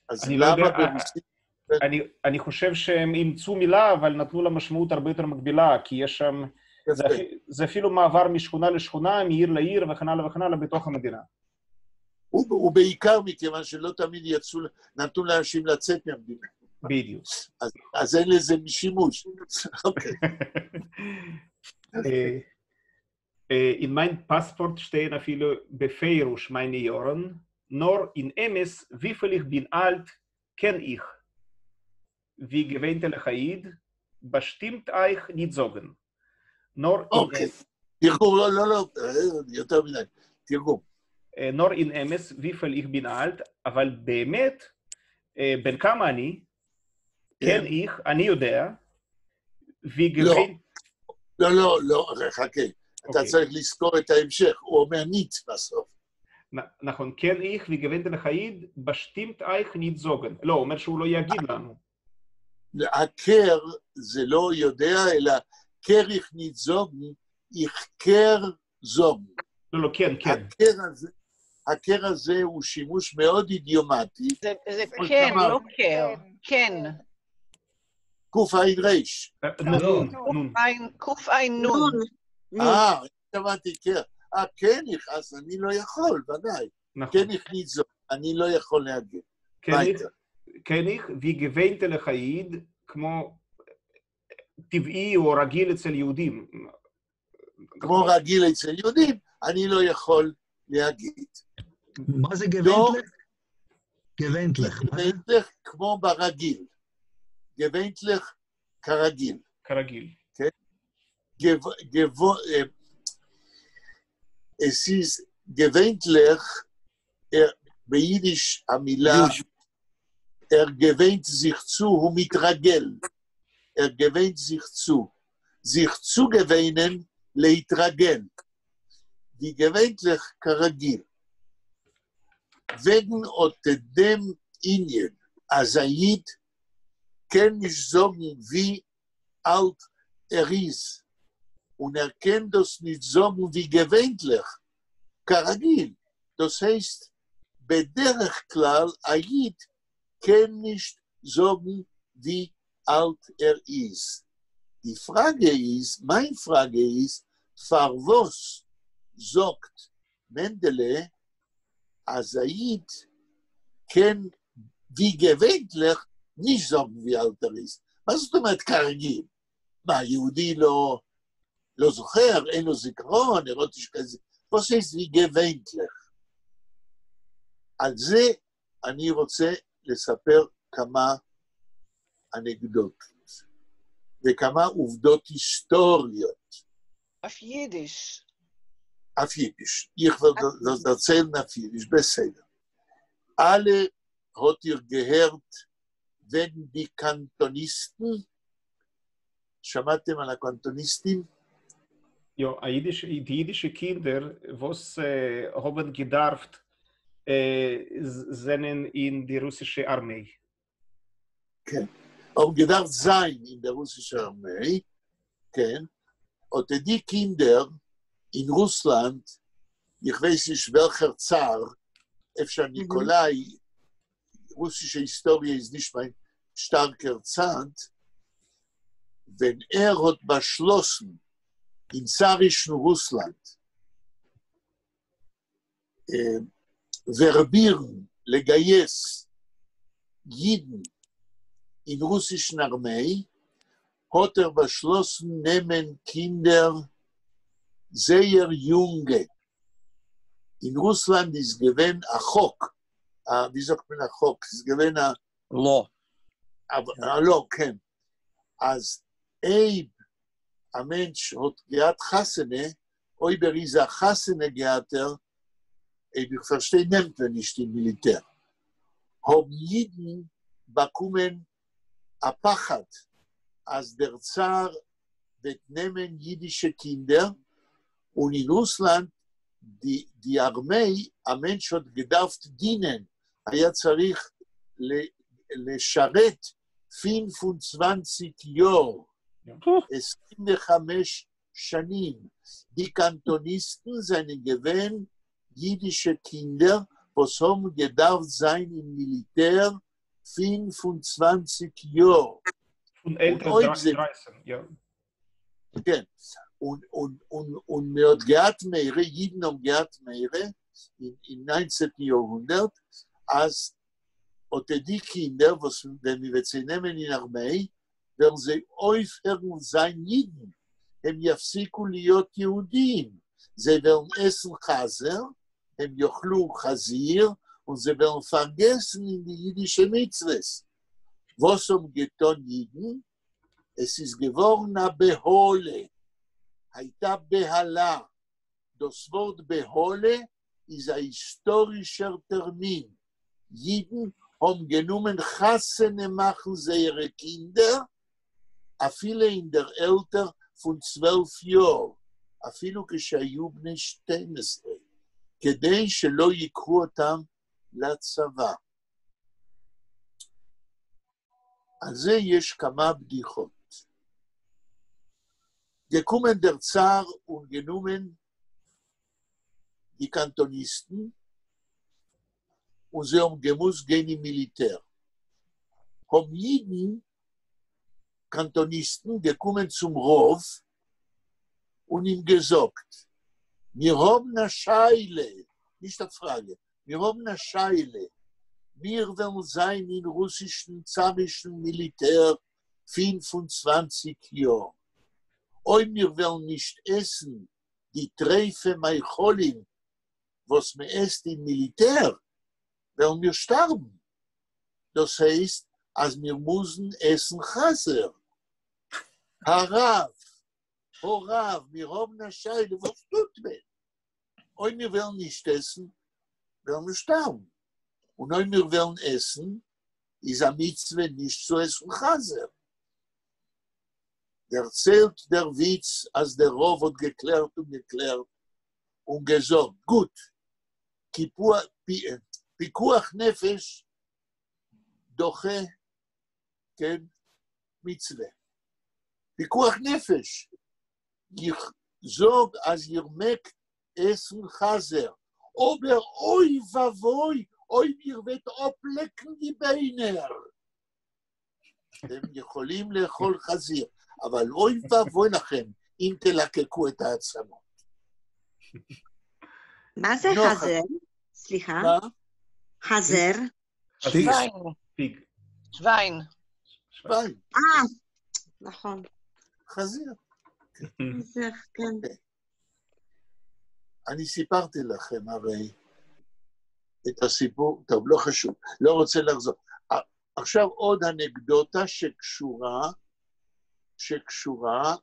Speaker 2: אז
Speaker 4: אני לא
Speaker 2: למה
Speaker 4: יודע,
Speaker 2: ברוסית...
Speaker 4: אני חושב שהם אימצו מילה, אבל נתנו לה משמעות הרבה יותר מקבילה, כי יש שם... זה אפילו מעבר משכונה לשכונה, מעיר לעיר וכן הלאה וכן הלאה בתוך המדינה.
Speaker 2: ובעיקר מכיוון שלא תמיד יצאו, נתנו לאנשים לצאת מהמדינה.
Speaker 4: בדיוק.
Speaker 2: אז אין לזה שימוש. אוקיי.
Speaker 4: אין מײַן פּאַספּאָרט שטייען אַפֿילו בפֿירוש מײַנע יאָרן, נאָר אין אמת, וויפֿל איך בין אַלט, קען איך. ווי געוויינטלעך אַ ייִד, באַשטימט אײַך ניט זאָגן. נאָר
Speaker 2: אוקיי. תרגום, לא, לא, לא, יותר מדי. תרגום.
Speaker 4: נאָר אין אמת, וויפֿל איך בין אַלט, אבל באמת, בן כמה אני, קען איך, אני יודע, ווי
Speaker 2: געוויינ... לא, לא, לא, חכה. אתה צריך לזכור את ההמשך, הוא אומר ניט בסוף.
Speaker 4: נכון, קען איך ווי געוויינטלעך אַ ייִד, באַשטימט אײַך ניט זאָגן. לא, הוא אומר שהוא לא יגיד לנו.
Speaker 2: הקר זה לא יודע, אלא קער איך ניט זאָגן, איך קער זאָגן.
Speaker 4: לא, לא, כן, כן.
Speaker 2: הקר הזה הוא שימוש מאוד אידיומטי.
Speaker 3: זה כן, לא קר, כן.
Speaker 2: קע"ר.
Speaker 4: נון.
Speaker 3: קע"נ.
Speaker 2: אה, התכוונתי קר. אה, כן, אז אני לא יכול, ודאי.
Speaker 4: נכון.
Speaker 2: קען איך ניט זאָגן, אני לא יכול להגיד.
Speaker 4: קען איך, ווי געוויינטלעך אַ ייִד, כמו טבעי או רגיל אצל יהודים.
Speaker 2: כמו רגיל אצל יהודים, אני לא יכול להגיד.
Speaker 7: מה זה געוויינטלעך? געוויינטלעך.
Speaker 2: געוויינטלעך כמו ברגיל. געוויינטלעך כרגיל.
Speaker 4: כרגיל.
Speaker 2: כן? עס איז געוויינטלעך, ער, ביידיש המילה, ער געוויינט זיך צו, הוא מתרגל. ער געוויינט זיך צו. זיך צוגעוויינען, להתרגל. ווי געוויינטלעך, כרגיל. וועגן אָט דעם ענין, אַז אַ ייִד קען נישט זאָגן ווי אַלט ער איז, און ער קען דאָס נישט זאָגן ווי געוויינטלעך, כרגיל, דאָס הייסט, בדרך כלל אַ ייִד קען נישט זאָגן ווי אַלט ער איז. די פֿראַגע איז, מײַן פֿראַגע איז, פֿאַר וואָס זאָגט מענדעלע אַז אַ ייִד קען ווי געוויינטלעך נישט זאָגן ווי אַלט ער איז? מה זאת אומרת כרגיל? מה, יהודי לא, לא זוכר, אין לו זיכרון, ער האָט נישט קיין וואָס הייסט ווי געוויינטלעך? על זה אני רוצה לספר כמה אנקדוטות וכמה עובדות היסטוריות.
Speaker 3: אויף ייִדיש.
Speaker 2: אויף ייִדיש. איך וועל דאָס דערציילן אויף ייִדיש, בסדר. אַלע האָט איר געהערט וועגן די קאַנטאָניסטן? שמעתם על הקאַנטאָניסטים?
Speaker 4: יאָ, אַ ייִדיש, די ייִדישע קינדער, וואָס האָבן געדאַרפֿט זענען אין די רוסישע אַרמיי.
Speaker 2: כן, האָבן געדאַרפֿט זײַן אין דער רוסישער אַרמיי, כן, אָט די קינדער אין רוסלאַנד, איך ווייס נישט וועלכער צאַר, אפשר ניקאָליי, רוסישע היסטאָריע איז נישט מײַן שטאַרקער צד, ווען ער האָט באַשלאָסן אין צאַרישן רוסלאַנד ווערבירן, לגייס ייִדן אין רוסישן אַרמיי, האָט ער באַשלאָסן נעמען קינדער זייער יונגע. אין רוסלאַנד איז געווען אַ חוק, אַ, ווי זאָגט מען אַ חוק? ס'איז געווען אַ
Speaker 8: לא.
Speaker 2: אַ לא, כן. אַז אויב אַ מענטש האָט געהאַט חתונה, אויב ער איז אַ חתונה געהאַטער, אויב איך פֿאַרשטיי, נעמט מען נישט אין מיליטער. האָבן ייִדן באַקומען אַ פּחד, אַז דער צאַר וועט נעמען ייִדישע קינדער, און אין רוסלאַנד די, די אַרמיי, אַ מענטש האָט געדאַרפֿט דינען, היה צריך לשרת 25 יאָר, 25 שנים. די קאַנטאָניסטן זענען געווען ייִדישע קינדער, וואָס האָבן געדאַרפֿט זײַן אין מיליטער 25 יאָר.
Speaker 4: פֿון עלטער 13, יאָ.
Speaker 2: כן. און, און, און, און מע האָט געהאַט מורא, ייִדן האָבן געהאַט מורא אין, אין 19. יאָרהונדערט, אַז אָט די קינדער, וואָס ווען מע וועט זיי נעמען אין אַרמיי, וועלן זיי אויפֿהערן זײַן ייִדן, הם יפסיקו להיות יהודים. זיי וועלן עסן חזיר, הם יאכלו חזיר, און זיי וועלן פֿאַרגעסן אין די ייִדישע מיצוות. וואָס האָבן געטאָן ייִדן? עס איז געוואָרן אַ בהלה. הייתה בהלה. דאָס וואָרט בהלה איז אַ היסטאָרישער טערמין. ייִדן האָבן גענומען חתונה מאַכן זייערע קינדער, אַפֿילו אין דער עלטער פֿון 12 יאָר, אפילו כשהיו בני 12, כדי שלא ייקחו אותם לצבא. על זה יש כמה בדיחות. געקומען דער צאַר און גענומען די קאַנטאָניסטן, און זיי האָבן געמוזט גיין אין מיליטער. האָבן ייִדן, קאַנטאָניסטן, געקומען צום רבֿ און אים געזאָגט, מיר האָבן אַ שאלה, נישט אַ פֿראַגע, מיר האָבן אַ שאלה, מיר וועלן זײַן אין רוסישן צאַרישן מיליטער 25 יאָר. אויב מיר וועלן נישט עסן די טרייפֿע מאכלים, וואָס מע עסט אין מיליטער, וועלן מיר שטאַרבן. דאָס הייסט, אַז מיר מוזן עסן חזיר. הרבֿ, הרבֿ, מיר האָבן אַ שאלה, וואָס טוט מען? אויב מיר וועלן נישט עסן, וועלן מיר שטארבן. און אויב מיר וועלן עסן, איז א מצוה נישט צו עסן חזיר. דערציילט דער וויץ אז דער רב האט געקלערט און געקלערט און געזאגט, גוט, פיקוח נפש דוחה, כן, מצוה. פיקוח נפש. איך זאג אז איר מעגט עסן חזיר, אבער אוי ואבוי אויב איר וועט אפלעקן די ביינער. אתם יכולים לאכול חזיר, אבל אוי ואבוי לכם אם תלקקו את העצמות.
Speaker 5: מה זה חזר? סליחה?
Speaker 2: מה?
Speaker 5: חזר?
Speaker 6: שוויין. שוויין.
Speaker 2: שוויין.
Speaker 5: אה, נכון.
Speaker 2: חזיר.
Speaker 5: חזיר, כן.
Speaker 2: אני סיפרתי לכם הרי את הסיפור, טוב, לא חשוב, לא רוצה לחזור. עכשיו עוד אנקדוטה שקשורה, שקשורה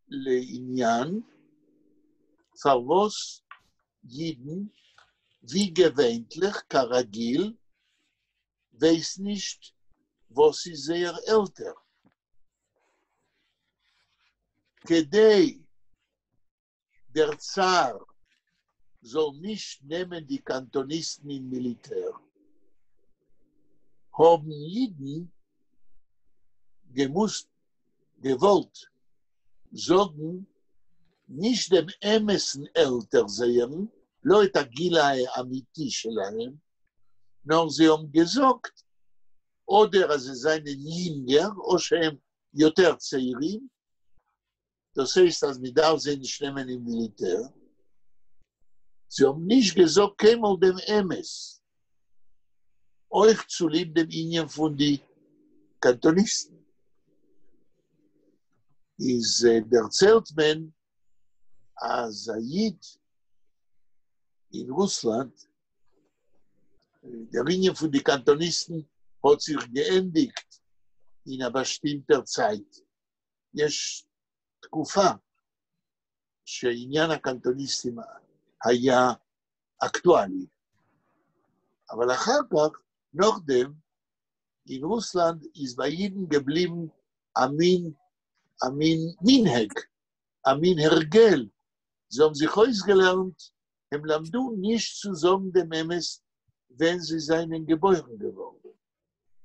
Speaker 2: לעניין פאַר וואָס ייִדן, ווי געוויינטלעך, כרגיל, ווייסן נישט, וואָס איז זייער עלטער. כּדי דער צאַר זאָל נישט נעמען די קאַנטאָניסטן אין מיליטער, האָבן ייִדן געמוזט, געוואָלט זאָגן נישט דעם אמתן עלטער זייערן, לא את הגיל האמיתי שלהם, נאָר זיי האָבן געזאָגט, אָדער אַז זיי זײַנען ייִנגער, או שהם יותר צעירים, דאָס הייסט, אַז מע דאַרף זיי נישט נעמען אין מיליטער. זיי האָבן נישט געזאָגט קיינמאָל דעם אמת, אויך צוליב דעם ענין פֿון די קאַנטאָניסטן. איז דערציילט מען, אַז אַ ייִד אין רוסלאַנד, דער ענין פֿון די קאַנטאָניסטן האָט זיך געענדיקט אין אַ באַשטימטער צײַט. יש תקופה שעניין הקנטוניסטים היה אקטואלי. אבל אחר כך, נאָך דעם, אין רוסלאַנד איז בײַ ייִדן געבליבן אַ מין, אַ מין מנהג, אַ מין הרגל. זיי האָבן זיך אויסגעלערנט, הם למדו נישט צו זאָגן דעם אמת, ווען זיי זײַנען געבוירן געוואָרן.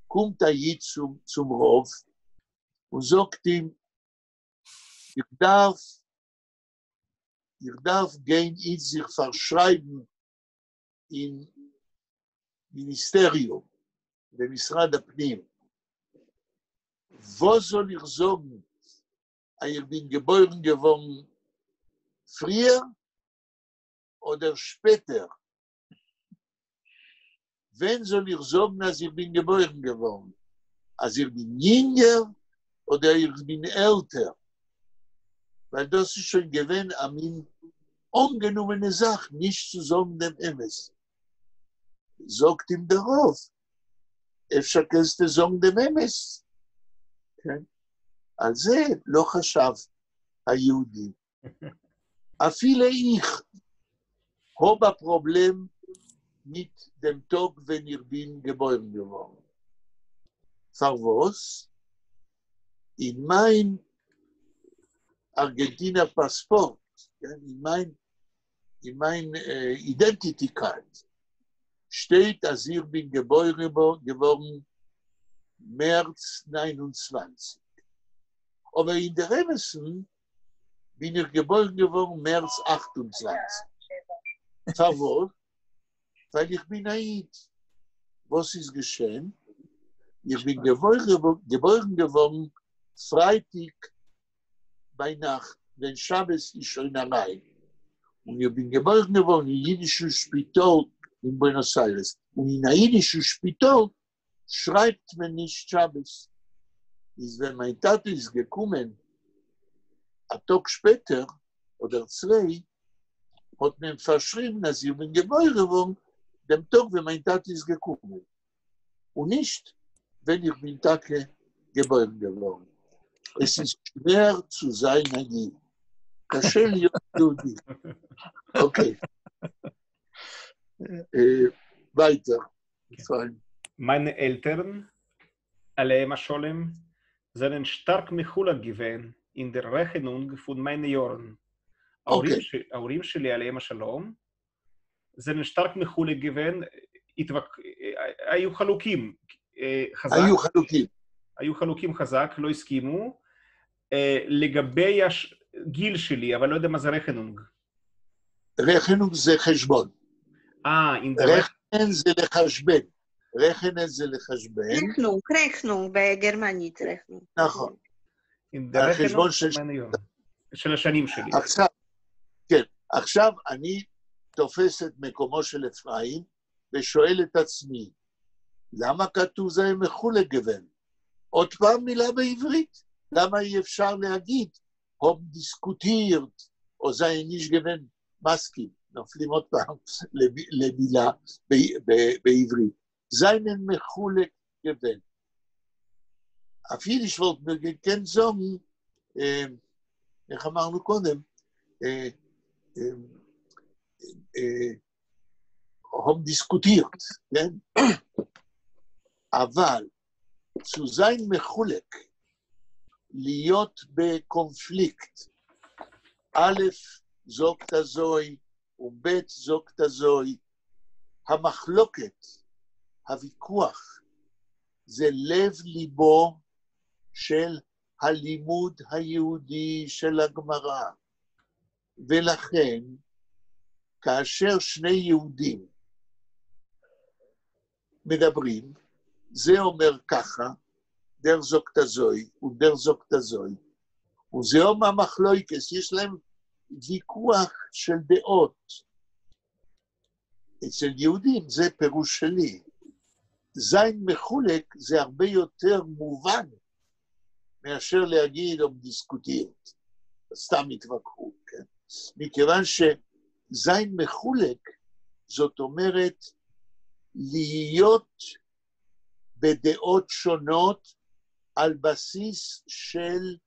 Speaker 2: קומט אַ ייִד צום, צום רבֿ און זאָגט אים, איך דאַרף, איך דאַרף גיין איצט זיך פֿאַרשרײַבן אין מיניסטעריום, במשרד הפּנים. וואָס זאָל איך זאָגן, אַז איך בין געבוירן געוואָרן פֿריִער אָדער שפּעטער? ווען זאָל איך זאָגן, אַז איך בין געבוירן געוואָרן? אַז איך בין ייִנגער אָדער איך בין עלטער? ווײַל דאָס איז שוין געווען אַ מין אָנגענומענע זאַך, נישט צו זאָגן דעם אמת. זאָגט אים דער רבֿ, אפֿשר קענסטו זאָגן דעם אמת? כן? על זה לא חשב היהודי. אַפֿילו איך האָב אַ פּראָבלעם מיט דעם טאָג, ווען איך בין געבוירן געוואָרן. פֿאַר וואָס? אין מײַן אַרגענטינער פּאַספּאָרט, אין מײַן, אין מײַן identity card שטייט, אַז איך בין געבוירן געוואָרן מערץ 29. אָבער אין דער אמתן בין איך געבוירן געוואָרן מערץ 28. פֿאַר וואָס? ווײַל איך בין אַ ייִד. וואָס איז געשען? איך בין געבוירן געוואָרן פֿרײַטיק בײַ נאַכט, ווען שבת איז שוין אַרײַן. און איך בין געבוירן געוואָרן אין ייִדישן שפּיטאָל אין בוענאָס-איירעס. און אין אַ ייִדישן שפּיטאָל שרײַבט מען נישט שבת. איז ווען מײַן טאַטע איז געקומען אַ טאָג שפּעטער אָדער צוויי, האָט מען פֿאַרשריבן, אַז איך בין געבוירן געוואָרן דעם טאָג, ווען מײַן טאַטע איז געקומען. און נישט, ווען איך בין טאַקע געבוירן געוואָרן. עס איז שווער צו זײַן אַ ייִד. קשה להיות יהודי. אוקיי. ווײַטער, אפרים.
Speaker 4: מײַנע עלטערן, עליהם השלום, זענען שטאַרק מחולק געווען אין דער רעכענונג פֿון מײַנע יאָרן. ההורים שלי, עליהם השלום, זענען שטאַרק מחולק געווען, היו חלוקים חזק.
Speaker 2: היו חלוקים.
Speaker 4: היו חלוקים חזק, לא הסכימו. לגבי הגיל שלי, אבל לא יודע מה זה רעכענונג.
Speaker 2: רעכענונג זה חשבון.
Speaker 4: אין דער
Speaker 2: רעכענען זה לחשבן. רעכענען זה לחשבן.
Speaker 5: רעכנונג, רעכנונג, בגרמנית רעכנונג.
Speaker 2: נכון.
Speaker 4: אין דער
Speaker 2: החשבון של
Speaker 4: של השנים שלי.
Speaker 2: עכשיו, כן, עכשיו אני תופס את מקומו של אפרים ושואל את עצמי, למה כתוב זיי מחולק געווען? עוד פעם מילה בעברית? למה אי אפשר להגיד האָבן דיסקוטירט, או זײַנען נישט געווען מסכים? נופלים עוד פעם למילה בעברית. זײַנען מחולק געווען. אויף ייִדיש וואָלט מען געקענט זאָגן, איך אמרנו קודם, האָבן דיסקוטירט, כן? אבל צו זײַן מחולק, להיות בקונפליקט, א', זאָגט אַזוי, וב' זאָגט אַזוי, המחלוקת, הוויכוח, זה לב ליבו של הלימוד היהודי של הגמרא. ולכן, כאשר שני יהודים מדברים, זה אומר ככה, דער זאָגט אַזוי, און דער זאָגט אַזוי, וזה אומר מחלוקת, יש להם ויכוח של דעות. אצל יהודים זה פירוש שלי. זײַן מחולק זה הרבה יותר מובן מאשר להגיד האָבן דיסקוטירט. סתם התווכחו, כן? מכיוון שזײַן מחולק, זאת אומרת להיות בדעות שונות על בסיס של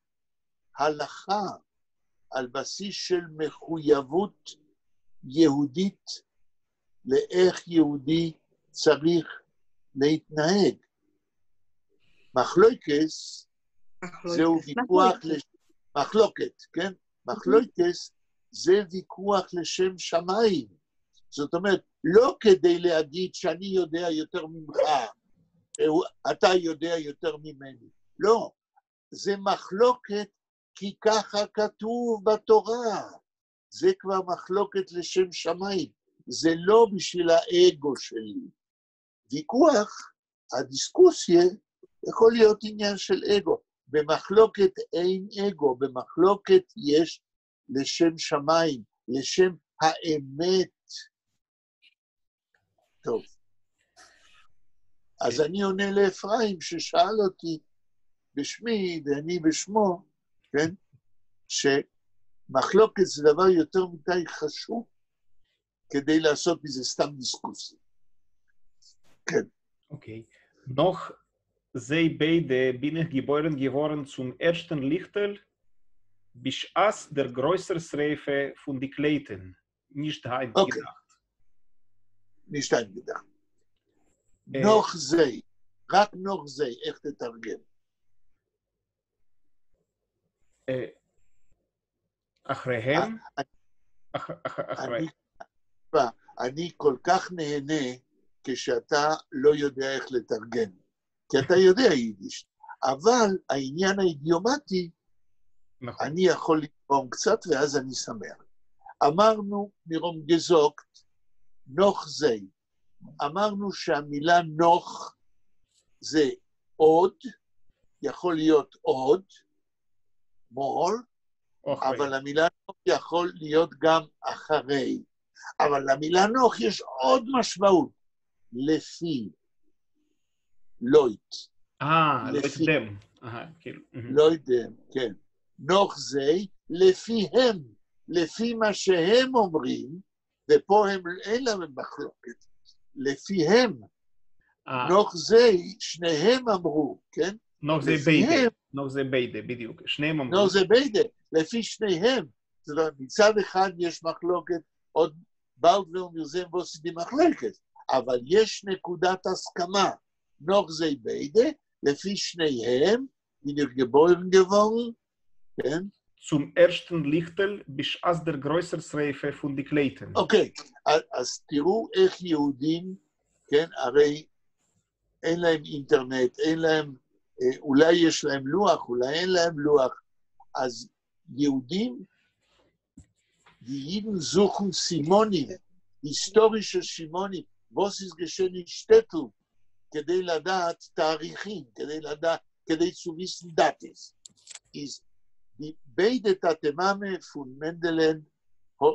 Speaker 2: הלכה, על בסיס של מחויבות יהודית לאיך יהודי צריך להתנהג. מחלוקס זהו ויכוח, מחלוקת, כן? מחלוקס זה ויכוח לשם שמיים. זאת אומרת, לא כדי להגיד שאני יודע יותר ממך, אתה יודע יותר ממני. לא, זה מחלוקת כי ככה כתוב בתורה. זה כבר מחלוקת לשם שמיים. זה לא בשביל האגו שלי. ויכוח, הדיסקוסיה, יכול להיות עניין של אגו. במחלוקת אין אגו, במחלוקת יש לשם שמיים, לשם האמת. טוב. אז אני עונה לאפרים ששאל אותי בשמי ואני בשמו, כן? שמחלוקת זה דבר יותר מדי חשוב כדי לעשות מזה סתם דיסקוסיה. כן.
Speaker 4: אוקיי. נאָך זיי ביידע בין איך געבוירן געוואָרן צום ערשטן ליכטל, בשעת דער גרויסער שׂריפֿה פֿון די קלייטן, נישט הײַנט געדאַכט.
Speaker 2: נישט הײַנט געדאַכט. נאָך זיי, רק נאָך זיי, איך תתרגם?
Speaker 4: אחריהם? אחרי.
Speaker 2: אני כל כך נהנה כשאתה לא יודע איך לתרגם, כי אתה יודע יידיש, אבל העניין האידיומטי,
Speaker 4: נכון.
Speaker 2: אני יכול לתרום קצת ואז אני שמח. אמרנו מיר האָבן געזאָגט, נאָך זיי. אמרנו שהמילה נאָך זה עוד, יכול להיות עוד, more, אבל המילה נאָך יכול להיות גם אחרי. אבל למילה נאָך יש עוד משמעות, לפי, לויט.
Speaker 4: לויט דעם. כאילו.
Speaker 2: לויט דעם, כן. נאָך זיי, לפיהם, לפי מה שהם אומרים, ופה הם, אין להם מחלוקת, לפיהם. נאָך זיי, שניהם אמרו, כן?
Speaker 4: נאָך זיי ביידע, נאָך זיי ביידע, בדיוק. שניהם אמרו.
Speaker 2: נאָך זיי ביידע, לפי שניהם. זאת אומרת, מצד אחד יש מחלוקת, עוד באַלד וועלן מיר זען וואָס איז די מחלוקת, אבל יש נקודת הסכמה. נאָך זיי ביידע, לפי שניהם, בין איך געבוירן געוואָרן, כן?
Speaker 4: צום ערשטן ליכטל בשעת דער גרויסער שריפה פֿון די קלייטן.
Speaker 2: אוקיי, אז תראו איך יהודים, כן, הרי אין להם אינטרנט, אין להם, אולי יש להם לוח, אולי אין להם לוח, אז יהודים, די ייִדן זוכן סימנים, היסטאָרישע סימנים, וואָס איז געשען אין שטעטל, כדי לדעת תאריכים, כדי לדעת, כדי צו וויסן דאַטעס. איז די ביידע טאַטע-מאַמע פֿון מענדעלען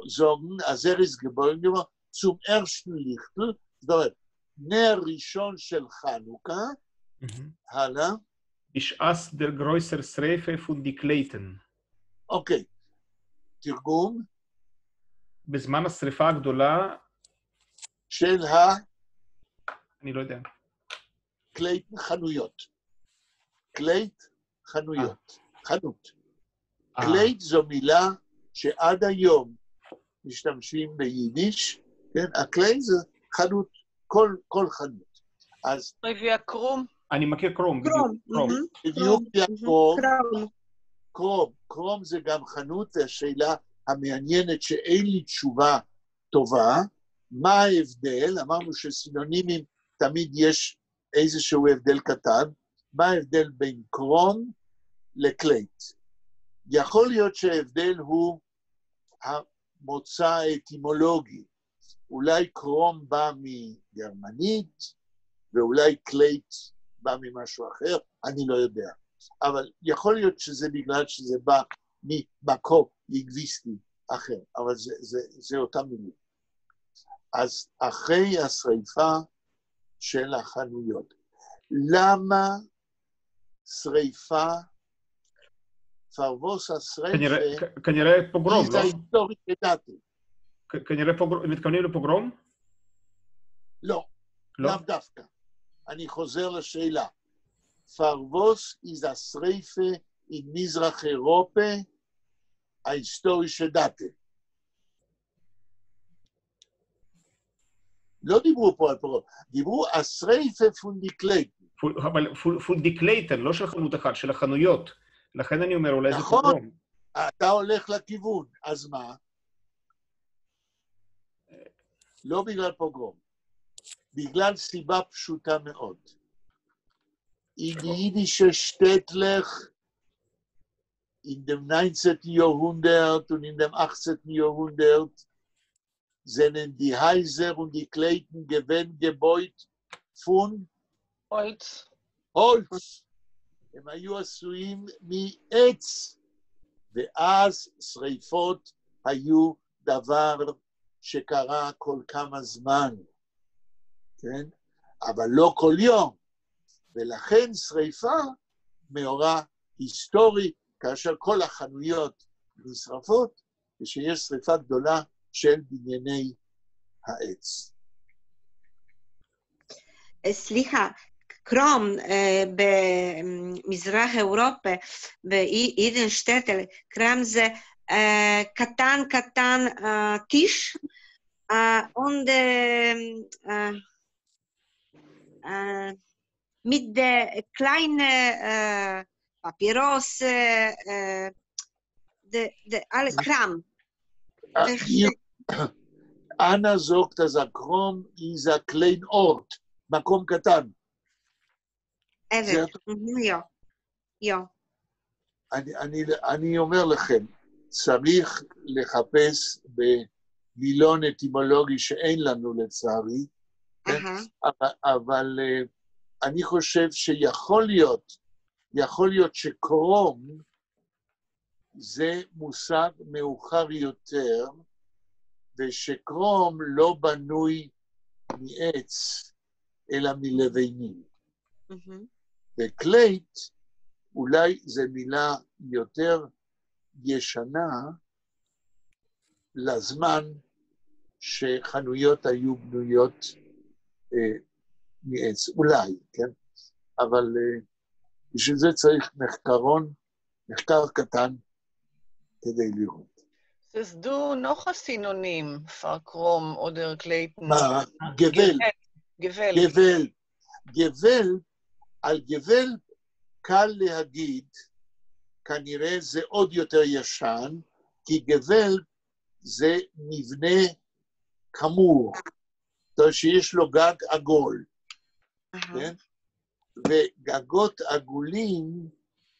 Speaker 2: זאָגן, אַז ער איז געבוירן געוואָרן צום ערשטן ליכטל, זאת אומרת, נר ראשון של חנוכה, הלאה.
Speaker 4: בשעת דער גרויסער שריפה פֿון די קלייטן.
Speaker 2: אוקיי, תרגום.
Speaker 4: בזמן השריפה הגדולה...
Speaker 2: של ה...
Speaker 4: אני לא יודע.
Speaker 2: קלייטן חנויות. קלייט חנויות. חנות. קלייט זו מילה שעד היום משתמשים ביידיש, כן? הקלייט זה חנות, כל חנות. אז...
Speaker 3: ווי אַ קראָם.
Speaker 4: אני מכיר קראָם, בדיוק.
Speaker 5: קראָם.
Speaker 2: בדיוק קראָם. קראָם. קראָם זה גם חנות, והשאלה המעניינת שאין לי תשובה טובה, מה ההבדל? אמרנו שסינונימים תמיד יש איזשהו הבדל קטן. מה ההבדל בין קראָם לקלייט? יכול להיות שההבדל הוא המוצא האטימולוגי. אולי קראָם בא מגרמנית, ואולי קלייט בא ממשהו אחר, אני לא יודע. אבל יכול להיות שזה בגלל שזה בא ממקור לינגוויסטי אחר, אבל זה אותה מילים. אז אחרי השריפה של החנויות, למה שריפה, פֿאַר וואָס השריפה...
Speaker 4: כנראה פוגרום, לא?
Speaker 2: זה ההיסטורית לדעתי.
Speaker 4: כנראה פוגרום, מתכוונים לפוגרום?
Speaker 2: לא, לאו דווקא. אני חוזר לשאלה. פֿאַר וואָס איז השריפה אין מזרח אירופה ההיסטורישע דאַטע. לא דיברו פה על פוגרום, דיברו השריפה פֿון די קלייטן.
Speaker 4: אבל פֿון די קלייטן, לא של חנות אחת, של החנויות. לכן אני אומר, אולי זה
Speaker 2: נכון,
Speaker 4: פוגרום.
Speaker 2: אתה הולך לכיוון, אז מה? לא בגלל פוגרום, בגלל סיבה פשוטה מאוד. אין די ייִדישע שטעטלעך אין דעם 19. יאָרהונדערט און אין דעם 18. יאָרהונדערט זענען די הײַזער און די קלייטן געווען געבויט פֿון
Speaker 3: האָלץ.
Speaker 2: האָלץ. הם היו עשויים מעץ, ואז שריפות היו דבר שקרה כל כמה זמן, כן? אבל לא כל יום. ולכן שריפה מאורע היסטורי, כאשר כל החנויות נשרפות, ושיש שריפה גדולה של בנייני העץ.
Speaker 5: סליחה, קראָם במזרח אירופה, בייִדיש שטעטל, קראָם זה קטן קטן טיש, און מיט די קליינע פּאַפּיראָס, די אַלע קראָם.
Speaker 2: אנה זאָגט, אַז אַ קראָם איז אַ קליין אָרט, מקום קטן.
Speaker 5: אמת, יאָ, יאָ.
Speaker 2: אני אומר לכם, צריך לחפש במילון אטימולוגי שאין לנו לצערי, אבל אני חושב שיכול להיות, יכול להיות שקראָם זה מושג מאוחר יותר, ושקראָם לא בנוי מעץ, אלא מלבנים. וקלייט, אולי זו מילה יותר ישנה לזמן שחנויות היו בנויות מעץ, אולי, כן? אבל בשביל זה צריך מחקרון, מחקר קטן, כדי לראות.
Speaker 3: ס'איז דא נאך א סינאנים פאר קראם אדער קלייטן.
Speaker 2: מה? געוועלב.
Speaker 3: געוועלב.
Speaker 2: געוועלב. געוועלב, על געוועלב קל להגיד, כנראה זה עוד יותר ישן, כי געוועלב זה מבנה כמור, זאת אומרת שיש לו גג עגול, כן? וגגות עגולים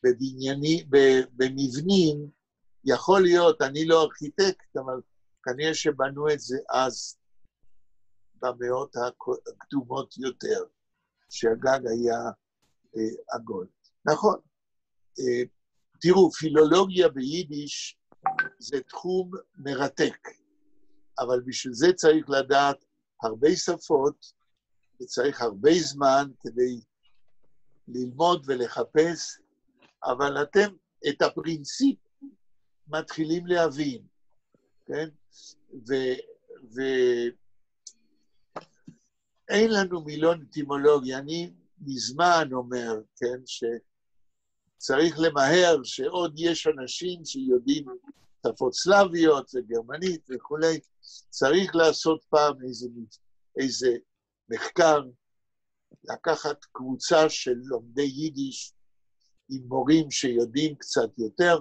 Speaker 2: בבנייני, במבנים, יכול להיות, אני לא ארכיטקט, אבל כנראה שבנו את זה אז, במאות הקדומות יותר, שהגג היה עגול. נכון. תראו, פילולוגיה ביידיש זה תחום מרתק, אבל בשביל זה צריך לדעת הרבה שפות, וצריך הרבה זמן כדי ללמוד ולחפש, אבל אתם את הפרינציפ מתחילים להבין, כן? ואין לנו מילון אטימולוגי, אני מזמן אומר, כן, שצריך למהר, שעוד יש אנשים שיודעים שפות סלאביות וגרמנית וכולי, צריך לעשות פעם איזה מחקר, לקחת קבוצה של לומדי יידיש עם מורים שיודעים קצת יותר,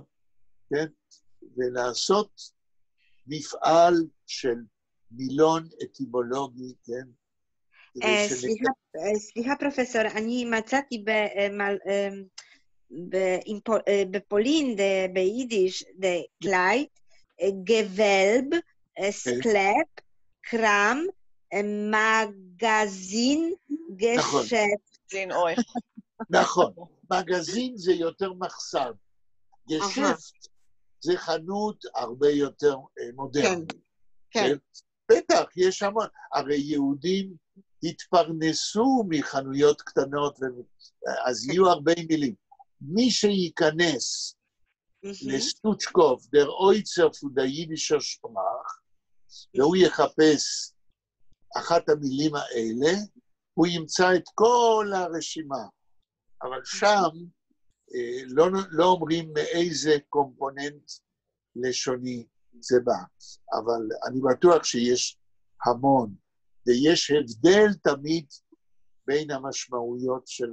Speaker 2: כן? ולעשות מפעל של מילון אטימולוגי, כן?
Speaker 5: סליחה, סליחה פרופסור, אני מצאתי בפולין, ביידיש, די קלייט, געוועלב, סקלעפ, קראם, מאגאזין, געשעפֿט.
Speaker 2: נכון, מאגזין זה יותר מחסן. געשעפֿט זה חנות הרבה יותר מודרנית.
Speaker 5: כן.
Speaker 2: בטח, יש המון. הרי יהודים התפרנסו מחנויות קטנות, אז יהיו הרבה מילים. מי שייכנס לסטוצ'קוב, דער אוצר פֿון דער ייִדישער שפּראַך, והוא יחפש אחת המילים האלה, הוא ימצא את כל הרשימה. אבל שם לא אומרים מאיזה קומפוננט לשוני זה בא. אבל אני בטוח שיש המון, ויש הבדל תמיד בין המשמעויות של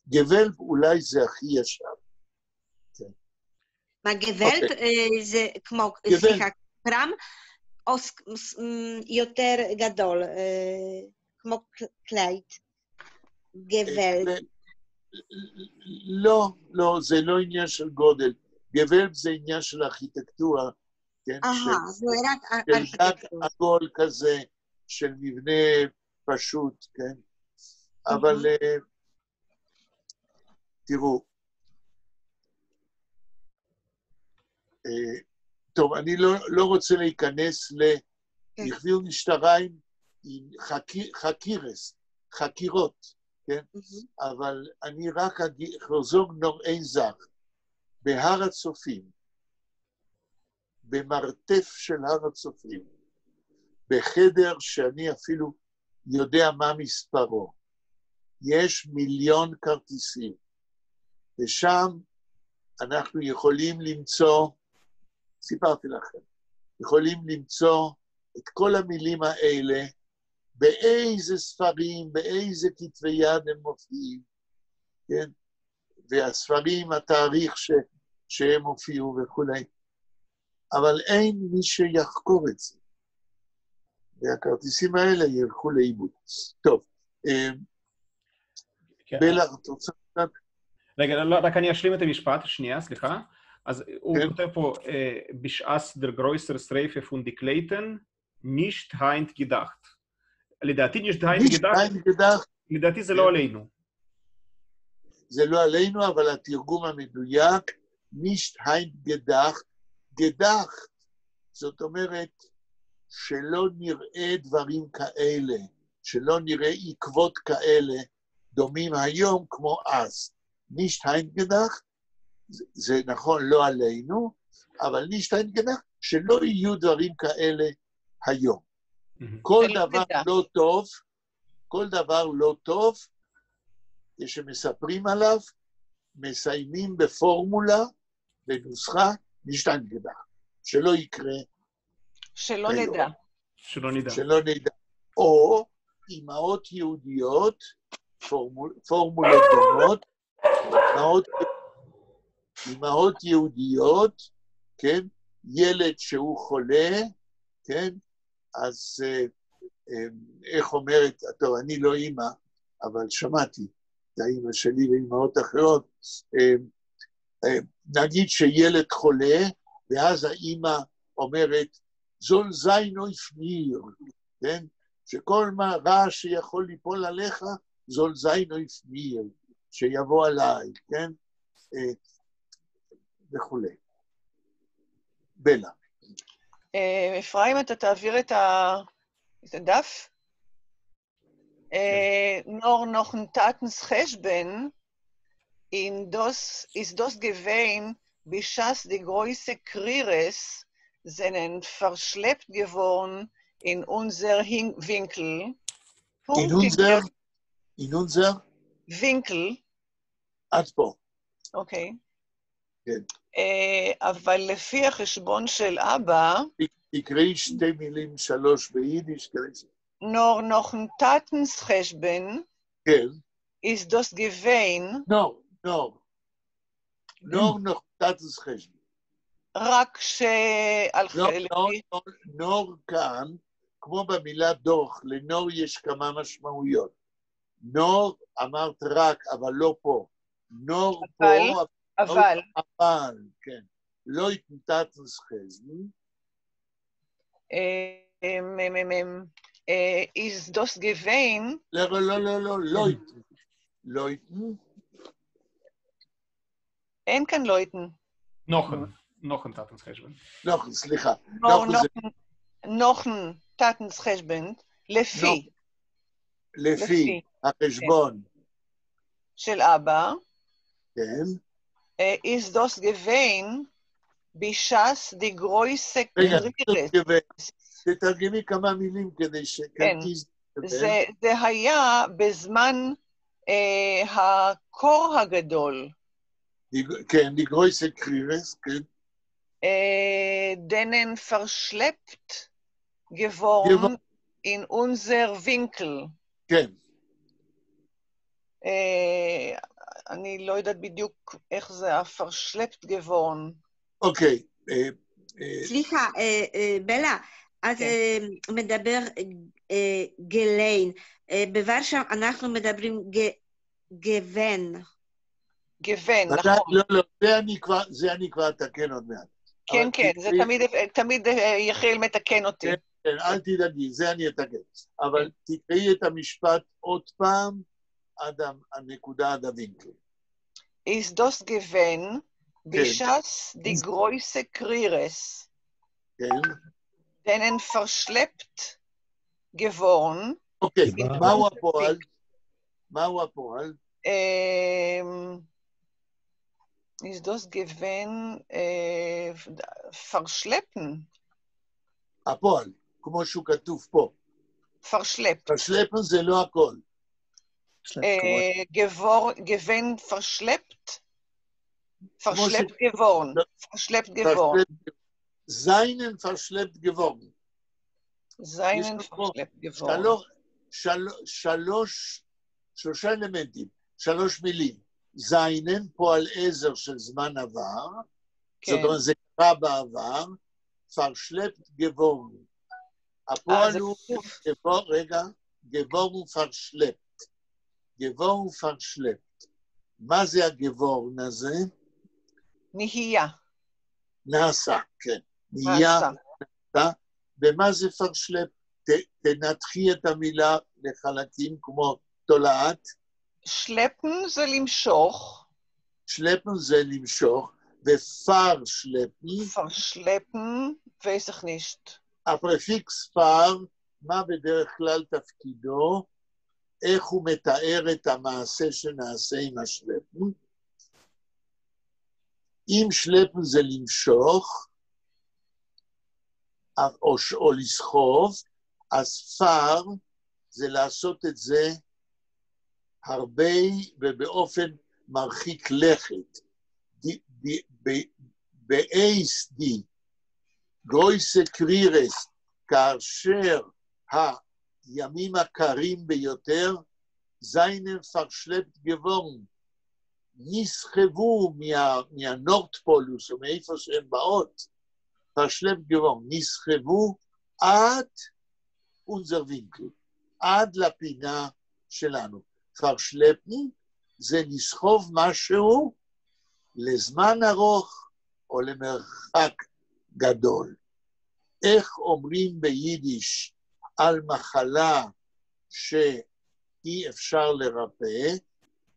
Speaker 2: הגוועלב, אולי זה הכי ישן.
Speaker 5: מה געוועלב? זה כמו, סליחה, קראם, או יותר גדול, כמו קלייט, געוועלב.
Speaker 2: לא, לא, זה לא עניין של גודל. געוועלב זה עניין של ארכיטקטורה, כן?
Speaker 5: אהה, זה רק
Speaker 2: של גג עגול כזה, של מבנה פשוט, כן? אבל תראו, טוב, אני לא רוצה להיכנס ל... איך וויל נישט אַרײַן עם חקירות, חקירות, כן? אבל אני רק אחזור נאָר איין זאַך. בהר הצופים, במרתף של הר הצופים, בחדר שאני אפילו יודע מה מספרו, יש 1,000,000 כרטיסים, ושם אנחנו יכולים למצוא, סיפרתי לכם, יכולים למצוא את כל המילים האלה, באיזה ספרים, באיזה כתבי יד הם מופיעים, כן? והספרים, התאריך שהם הופיעו וכולי. אבל אין מי שיחקור את זה. והכרטיסים האלה ילכו לאיבוד. טוב, בלה, את רוצה קצת?
Speaker 4: רגע, לא, רק אני אשלים את המשפט, שנייה, סליחה. אז הוא כותב פה, בשעת דער גרויסער שׂריפֿה פֿון די קלייטן, נישט הײַנט געדאַכט. לדעתי נישט הײַנט געדאַכט, לדעתי זה לא עלינו.
Speaker 2: זה לא עלינו, אבל התרגום המדויק, נישט הײַנט געדאַכט, געדאַכט, זאת אומרת שלא נראה דברים כאלה, שלא נראה עקבות כאלה דומים היום כמו אז. נישט הײַנט געדאַכט, זה נכון, לא עלינו, אבל נישט הײַנט געדאַכט, שלא יהיו דברים כאלה היום. כל דבר לא טוב, כל דבר לא טוב, כשמספרים עליו, מסיימים בפורמולה, בנוסחה, נישט הײַנט געדאַכט. שלא יקרה.
Speaker 3: שלא
Speaker 2: היום.
Speaker 3: נדע.
Speaker 4: שלא נדע.
Speaker 2: שלא נדע. או אימהות יהודיות, פורמולות דומות, אימהות יהודיות, כן? ילד שהוא חולה, כן? אז איך אומרת, טוב, אני לא אימא, אבל שמעתי את האימא שלי ואימהות אחרות, נגיד שילד חולה, ואז האימא אומרת, זאָל זײַן אויף מיר, כן? שכל מה רע שיכול ליפול עליך, זאָל זײַן אויף מיר, שיבוא עליי, כן? וכולי. בלה.
Speaker 3: אפרים, אתה תעביר את הדף? נאָר נאָכן טאַטנס חשבון, איז דאָס געווען בשעת די גרויסע קרירות זענען פֿאַרשלעפּט געוואָרן אין אונדזער ווינקל.
Speaker 2: אין אונדזער? אין אונדזער?
Speaker 3: ווינקל.
Speaker 2: עד פה.
Speaker 3: אוקיי.
Speaker 2: כן.
Speaker 3: אבל לפי החשבון של אבא...
Speaker 2: תקראי שתי מילים, שלוש ביידיש, כדי ש...
Speaker 3: נאָר נאָכן טאַטנס חשבון...
Speaker 2: כן.
Speaker 3: איז דאָס געווען...
Speaker 2: נאָר, נאָר. נאָר נאָכן טאַטנס חשבון.
Speaker 3: רק שעל
Speaker 2: חלק... לא, לא, נאָר כאן, כמו במילה דוח, לנאָר יש כמה משמעויות. נאָר אמרת רק, אבל לא פה. נאָר פה...
Speaker 3: אבל.
Speaker 2: אבל, כן. לויטן טאַטנס חשבון.
Speaker 3: איז דאָס געווען...
Speaker 2: לא, לא, לא, לא, לויטן. לויטן.
Speaker 3: אין כאן לויטן.
Speaker 4: נאָכן, נאָכן טאַטנס חשבון.
Speaker 2: נאָכן, סליחה.
Speaker 3: נאָכן טאַטנס חשבון, לפי.
Speaker 2: לפי החשבון.
Speaker 3: של אבא.
Speaker 2: כן.
Speaker 3: איז דאָס געווען בשעת די גרויסע
Speaker 2: קרירות. תתרגמי כמה מילים כדי ש...
Speaker 3: כן. זה היה בזמן הקור הגדול.
Speaker 2: כן, די גרויסע קרירות, כן.
Speaker 3: זענען פֿאַרשלעפּט געוואָרן אין אונדזער ווינקל.
Speaker 2: כן.
Speaker 3: אני לא יודעת בדיוק איך זה הפֿאַרשלעפּט געוואָרן.
Speaker 2: אוקיי.
Speaker 5: סליחה, בלה, את מדבר גליין. בוורשה אנחנו מדברים גוון.
Speaker 3: גוון, נכון.
Speaker 2: לא, לא, זה אני כבר אתקן עוד מעט.
Speaker 3: כן, כן, זה תמיד יחיאל מתקן אותי.
Speaker 2: כן, אל תדאגי, זה אני אתקן. אבל תקראי את המשפט עוד פעם, עד הנקודה, עד הווינקל.
Speaker 3: איז דאָס געווען בשעת די גרויסע קרירות.
Speaker 2: כן.
Speaker 3: זענען פֿאַרשלעפּט געוואָרן.
Speaker 2: אוקיי, מהו הפועל? מהו הפועל?
Speaker 3: איז דאָס געווען פֿאַרשלעפּן.
Speaker 2: הפועל, כמו שהוא כתוב פה.
Speaker 3: פֿאַרשלעפּט.
Speaker 2: פֿאַרשלעפּן זה לא הכל.
Speaker 3: געווען פֿאַרשלעפּט? פֿאַרשלעפּט געוואָרן. פֿאַרשלעפּט געוואָרן.
Speaker 2: זײַנען פֿאַרשלעפּט געוואָרן.
Speaker 3: זײַנען פֿאַרשלעפּט געוואָרן.
Speaker 2: שלוש, שלושה אלמנטים, שלוש מילים. זײַנען, פועל עזר של זמן עבר, כן. זאת אומרת, זה קרה בעבר, פֿאַרשלעפּט געוואָרן. הפועל הוא, געוואָר, רגע, געוואָרן פֿאַרשלעפּט. געוואָרן פֿאַרשלעפּט. מה זה הגעוואָרן הזה?
Speaker 3: נהיה.
Speaker 2: נעשה, כן. נהיה, נעשה. ומה זה פֿאַרשלעפּט? תנתחי את המילה לחלקים כמו תולעת.
Speaker 3: שלעפּן זה למשוך.
Speaker 2: שלעפּן זה למשוך, ופֿאַרשלעפּן...
Speaker 3: פֿאַרשלעפּן, ווייס איך נישט.
Speaker 2: הפרפיקס פֿאַר, מה בדרך כלל תפקידו? איך הוא מתאר את המעשה שנעשה עם השלעפּן? אם שלעפּן זה למשוך, או לסחוב, אז פֿאַר זה לעשות את זה הרבה ובאופן מרחיק לכת. בעת די גרויסע קרירות, כאשר הימים הקרים ביותר זײַנען פֿאַרשלעפּט געוואָרן, נסחבו מה נאָרד־פּאָלוס, או מאיפה שהן באות, פֿאַרשלעפּט געוואָרן, נסחבו עד אונדזער ווינקל, עד לפינה שלנו. פֿאַרשלעפּן זה לסחוב משהו לזמן ארוך או למרחק גדול. איך אומרים ביידיש על מחלה שאי אפשר לרפא,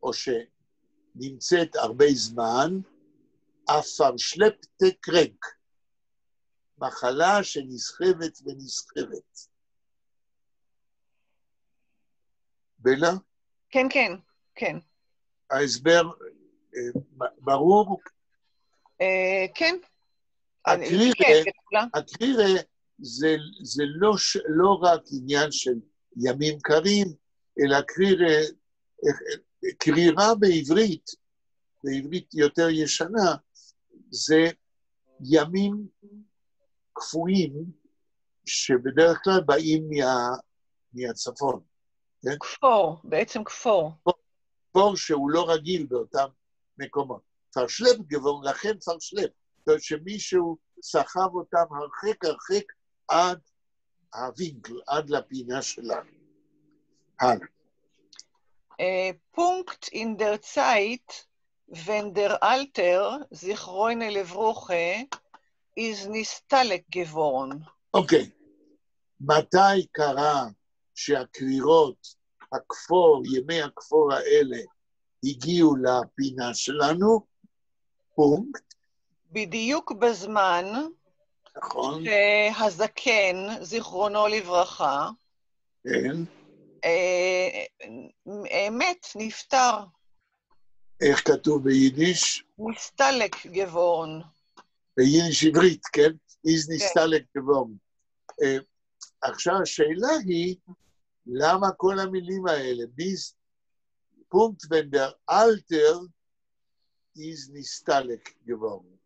Speaker 2: או שנמצאת הרבה זמן, אַ פֿאַרשלעפּטע קרענק. מחלה שנסחבת ונסחבת. בלה?
Speaker 3: כן, כן, כן.
Speaker 2: ההסבר ברור?
Speaker 3: כן.
Speaker 2: הקרירה זה לא רק עניין של ימים קרים, אלא קרירה בעברית, בעברית יותר ישנה, זה ימים קפואים שבדרך כלל באים מהצפון.
Speaker 3: כפור, בעצם כפור.
Speaker 2: כפור שהוא לא רגיל באותם מקומות. פֿאַרשלעפּט געוואָרן, לכן פֿאַרשלעפּט. זאת אומרת שמישהו סחב אותם הרחק הרחק עד הווינקל, עד לפינה שלנו. הלאה.
Speaker 3: פּונקט אין דער צײַט, ווען דער אַלטער, זכרונו לברכה, איז נסתלק געוואָרן.
Speaker 2: אוקיי. מתי קרה שהקרירות, הכפור, ימי הכפור האלה, הגיעו לפינה שלנו? פּונקט.
Speaker 3: בדיוק בזמן
Speaker 2: נכון.
Speaker 3: שהזקן, זיכרונו לברכה,
Speaker 2: כן.
Speaker 3: מת, נפטר.
Speaker 2: איך כתוב ביידיש?
Speaker 3: נסתלק געוואָרן.
Speaker 2: ביידיש עברית, כן? איז נסתלק געוואָרן. עכשיו השאלה היא, למה כל המילים האלה? ביז פּונקט ווען דער אַלטער איז נסתלק געוואָרן.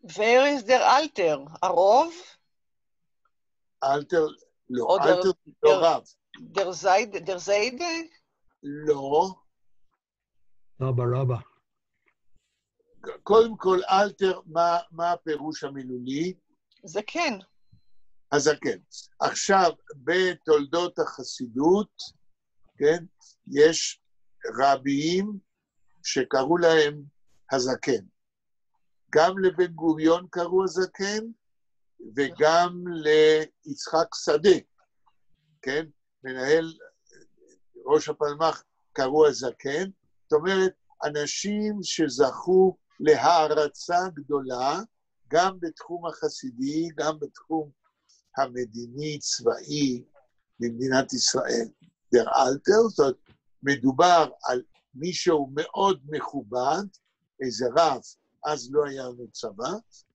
Speaker 3: ווער איז דער אַלטער? הרב?
Speaker 2: אַלטער, לא, אַלטער לא רב.
Speaker 3: דער זיידע? דער זיידע?
Speaker 2: לא.
Speaker 7: סבא רבא.
Speaker 2: קודם כל, אַלטער, מה הפירוש המילולי?
Speaker 3: זקן.
Speaker 2: הזקן. עכשיו, בתולדות החסידות, כן, יש רביים שקראו להם הזקן. גם לבן גוריון קראו הזקן, וגם ליצחק שדה, כן? מנהל ראש הפלמ"ח קראו הזקן. זאת אומרת, אנשים שזכו להערצה גדולה, גם בתחום החסידי, גם בתחום המדיני-צבאי במדינת ישראל. דער אַלטער, זאת אומרת, מדובר על מישהו מאוד מכובד, איזה רב, אז לא היה לנו צבא,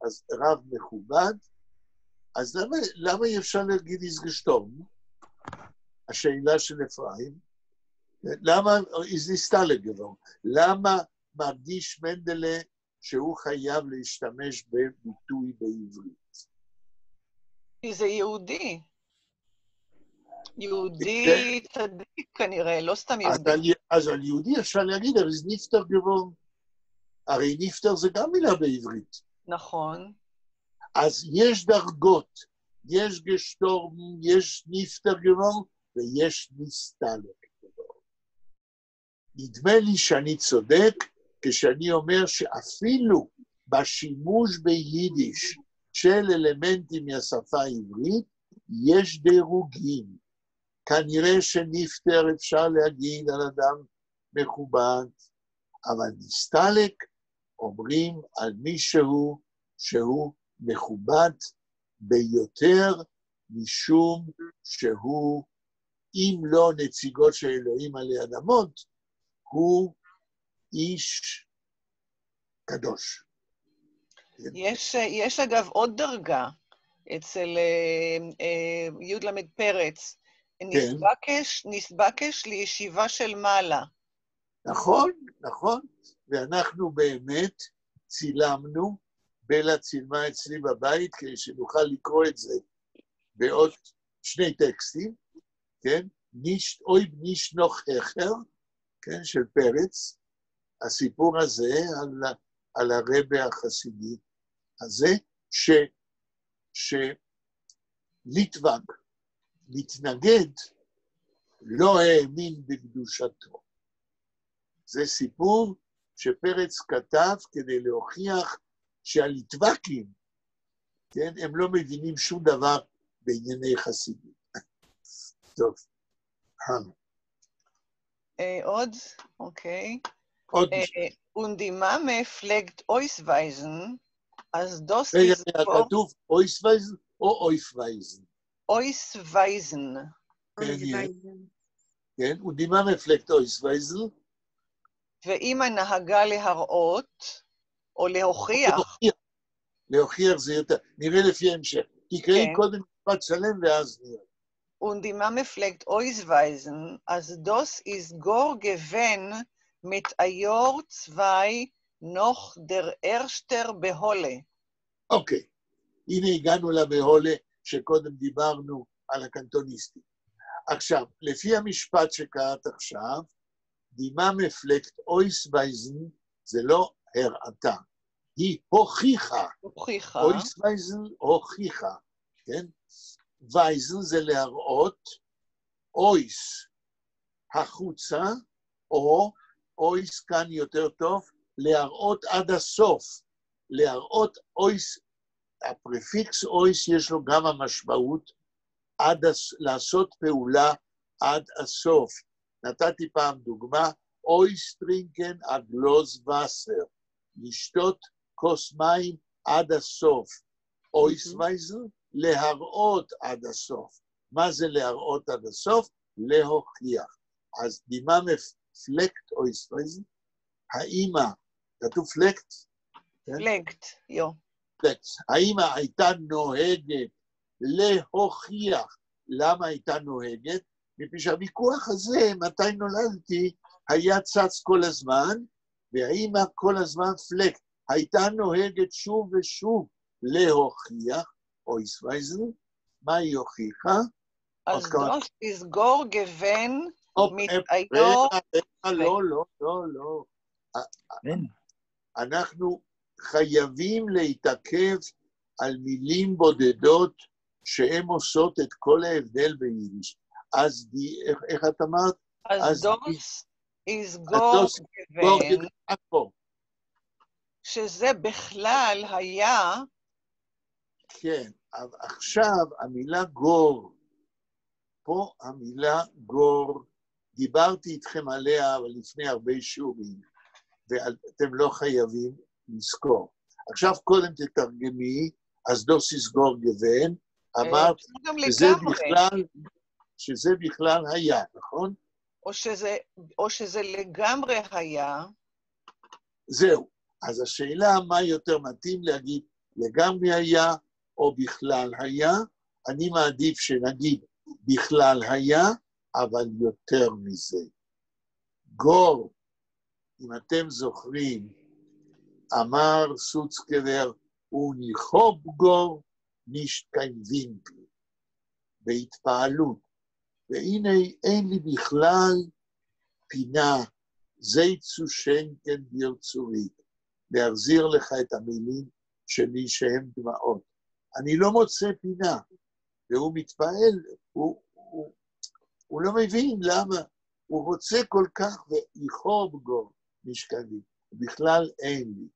Speaker 2: אז רב מכובד, אז למה אי אפשר להגיד איז געשטאָרבן? השאלה של אפרים, למה איז נסתלק געוואָרן? למה מרגיש מנדלה שהוא חייב להשתמש בביטוי בעברית?
Speaker 3: כי זה יהודי. יהודי צדיק כנראה, לא סתם יהודי.
Speaker 2: אז על יהודי אפשר להגיד, אבל זה נפטר געוואָרן. הרי נפטר זה גם מילה בעברית.
Speaker 3: נכון.
Speaker 2: אז יש דרגות, יש געשטאָרבן, יש נפטר געוואָרן, ויש נסתלק געוואָרן. נדמה לי שאני צודק כשאני אומר שאפילו בשימוש ביידיש של אלמנטים מהשפה העברית, יש דירוגים. כנראה שנפטר אפשר להגיד על אדם מכובד, אבל נסתלק אומרים על מישהו שהוא מכובד ביותר, משום שהוא, אם לא נציגו של אלוהים עלי אדמות, הוא איש קדוש.
Speaker 3: יש אגב עוד דרגה אצל י' למד פרץ,
Speaker 2: כן.
Speaker 3: נסבקש לישיבה של מעלה.
Speaker 2: נכון, נכון, ואנחנו באמת צילמנו בלה צילמה אצלי בבית, כדי שנוכל לקרוא את זה בעוד שני טקסטים, כן? נישט אויב נישט נאָך העכער, כן? של פרץ, הסיפור הזה על הרבי החסידי הזה, שליטבק מתנגד, לא האמין בקדושתו. זה סיפור שפרץ כתב כדי להוכיח שהליטבקים, כן, הם לא מבינים שום דבר בענייני חסידות. טוב, הלאה.
Speaker 3: עוד? אוקיי.
Speaker 2: עוד משפט.
Speaker 3: און די מאַמע פֿלעגט אויסווײַזן, אַז דאָס
Speaker 2: רגע,
Speaker 3: איז
Speaker 2: רגע, כתוב אויסווײַזן או אויפֿווײַזן?
Speaker 3: אויסווײַזן.
Speaker 2: כן, כן, און די מאַמע פֿלעגט אויסווײַזן.
Speaker 3: ואמא נהגה להראות, או להוכיח.
Speaker 2: להוכיח זה יותר. נראה לפי ההמשך. תקראי קודם משפט שלם ואז נראה.
Speaker 3: און די מאַמע פֿלעגט אויסווײַזן, אַז דאָס איז גאָר געווען מיט אַ יאָר צוויי נאָך דער ערשטער בהלה.
Speaker 2: אוקיי, הנה הגענו לבהלה שקודם דיברנו על הקנטוניסטים. עכשיו, לפי המשפט שקראת עכשיו, די מאַמע פֿלעגט אויסווײַזן זה לא הראתה, היא הוכיחה.
Speaker 3: הוכיחה.
Speaker 2: אויסווײַזן הוכיחה, כן? ווײַזן זה להראות, אויס החוצה, או אויס כאן יותר טוב, להראות עד הסוף. להראות אויס, הפרפיקס אויס יש לו גם המשמעות עד, לעשות פעולה עד הסוף. נתתי פעם דוגמה, אויסטרינקען אַ גלאָז וואַסער, לשתות כוס מים עד הסוף. אויסווײַזן, להראות עד הסוף. מה זה להראות עד הסוף? להוכיח. אז די מאַמע פֿלעגט אויסווײַזן, האימא, כתוב פֿלעגט?
Speaker 3: פֿלעגט, יאָ.
Speaker 2: האימא הייתה נוהגת להוכיח. למה הייתה נוהגת? מפני שהוויכוח הזה, מתי נולדתי, היה צץ כל הזמן, והאימא כל הזמן פֿלעגט. הייתה נוהגת שוב ושוב להוכיח, אויסווײַזן, מה היא הוכיחה?
Speaker 3: אַז דאָס איז גאָר געווען מיט אַ יאָר...
Speaker 2: רגע, לא, לא, לא, לא. אנחנו חייבים להתעכב על מילים בודדות שהן עושות את כל ההבדל ביידיש. אז איך את אמרת?
Speaker 3: אַז דאָס איז גאָר געווען, שזה בכלל היה...
Speaker 2: כן, אבל עכשיו המילה גאָר, פה המילה גאָר, דיברתי איתכם עליה, אבל לפני הרבה שיעורים, ואתם לא חייבים לזכור. עכשיו קודם תתרגמי, אַז דאָס איז גאָר געווען, אמרת שזה בכלל היה, נכון?
Speaker 3: או שזה לגמרי היה.
Speaker 2: זהו. אז השאלה מה יותר מתאים להגיד, לגמרי היה או בכלל היה, אני מעדיף שנגיד בכלל היה, אבל יותר מזה. גאָר, אם אתם זוכרים, אמר סוצקבר, און איך האָב גאָר נישט קיין ווינקל, בהתפעלות. והנה אין לי בכלל פינה, זיי צו שענקען דיר צוריק, להחזיר לך את המילים שלי שהן דמעות. אני לא מוצא פינה, והוא מתפעל, הוא לא מבין למה. הוא רוצה כל כך, ואיך האָב גאָר נישט קיין ווינקל, בכלל אין לי.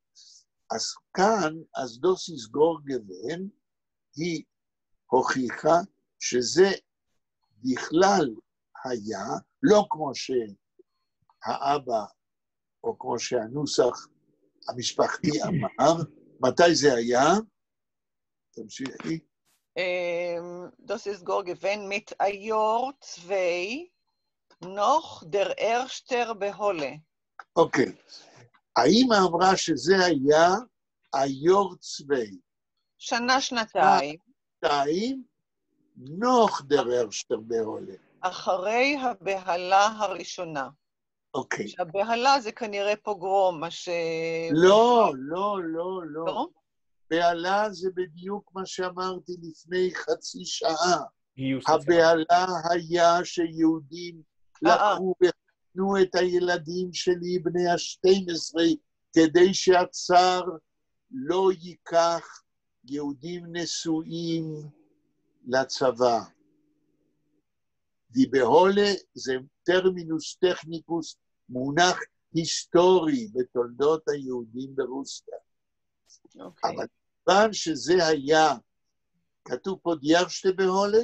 Speaker 2: אז כאן, אַז דאָס איז גאָר געווען, היא הוכיחה שזה בכלל היה, לא כמו שהאבא, או כמו שהנוסח המשפחתי אמר, מתי זה היה? תמשיכי.
Speaker 3: דאָס איז גאָר געווען מיט אַ יאָר צוויי נאָך דער ערשטער בהלה.
Speaker 2: אוקיי. האמא אמרה שזה היה אַ יאָר צוויי.
Speaker 3: שנה, שנתיים.
Speaker 2: שנתיים, נאָך דער ערשטער בהלה.
Speaker 3: אחרי הבהלה הראשונה.
Speaker 2: אוקיי.
Speaker 3: שהבהלה זה כנראה פוגרום, מה ש...
Speaker 2: לא, לא, לא, לא.
Speaker 3: לא?
Speaker 2: בהלה זה בדיוק מה שאמרתי לפני חצי שעה.
Speaker 4: גיוס לצבא.
Speaker 2: הבהלה היה שיהודים
Speaker 3: אה, אה.
Speaker 2: לקחו ונתנו את הילדים שלי, בני ה-12, כדי שהצאר לא ייקח יהודים נשואים לצבא. די בהלה זה טרמינוס טכניקוס, מונח היסטורי בתולדות היהודים ברוסיה.
Speaker 3: אוקיי.
Speaker 2: אבל כיוון שזה היה, כתוב פה די ערשטע בהלה,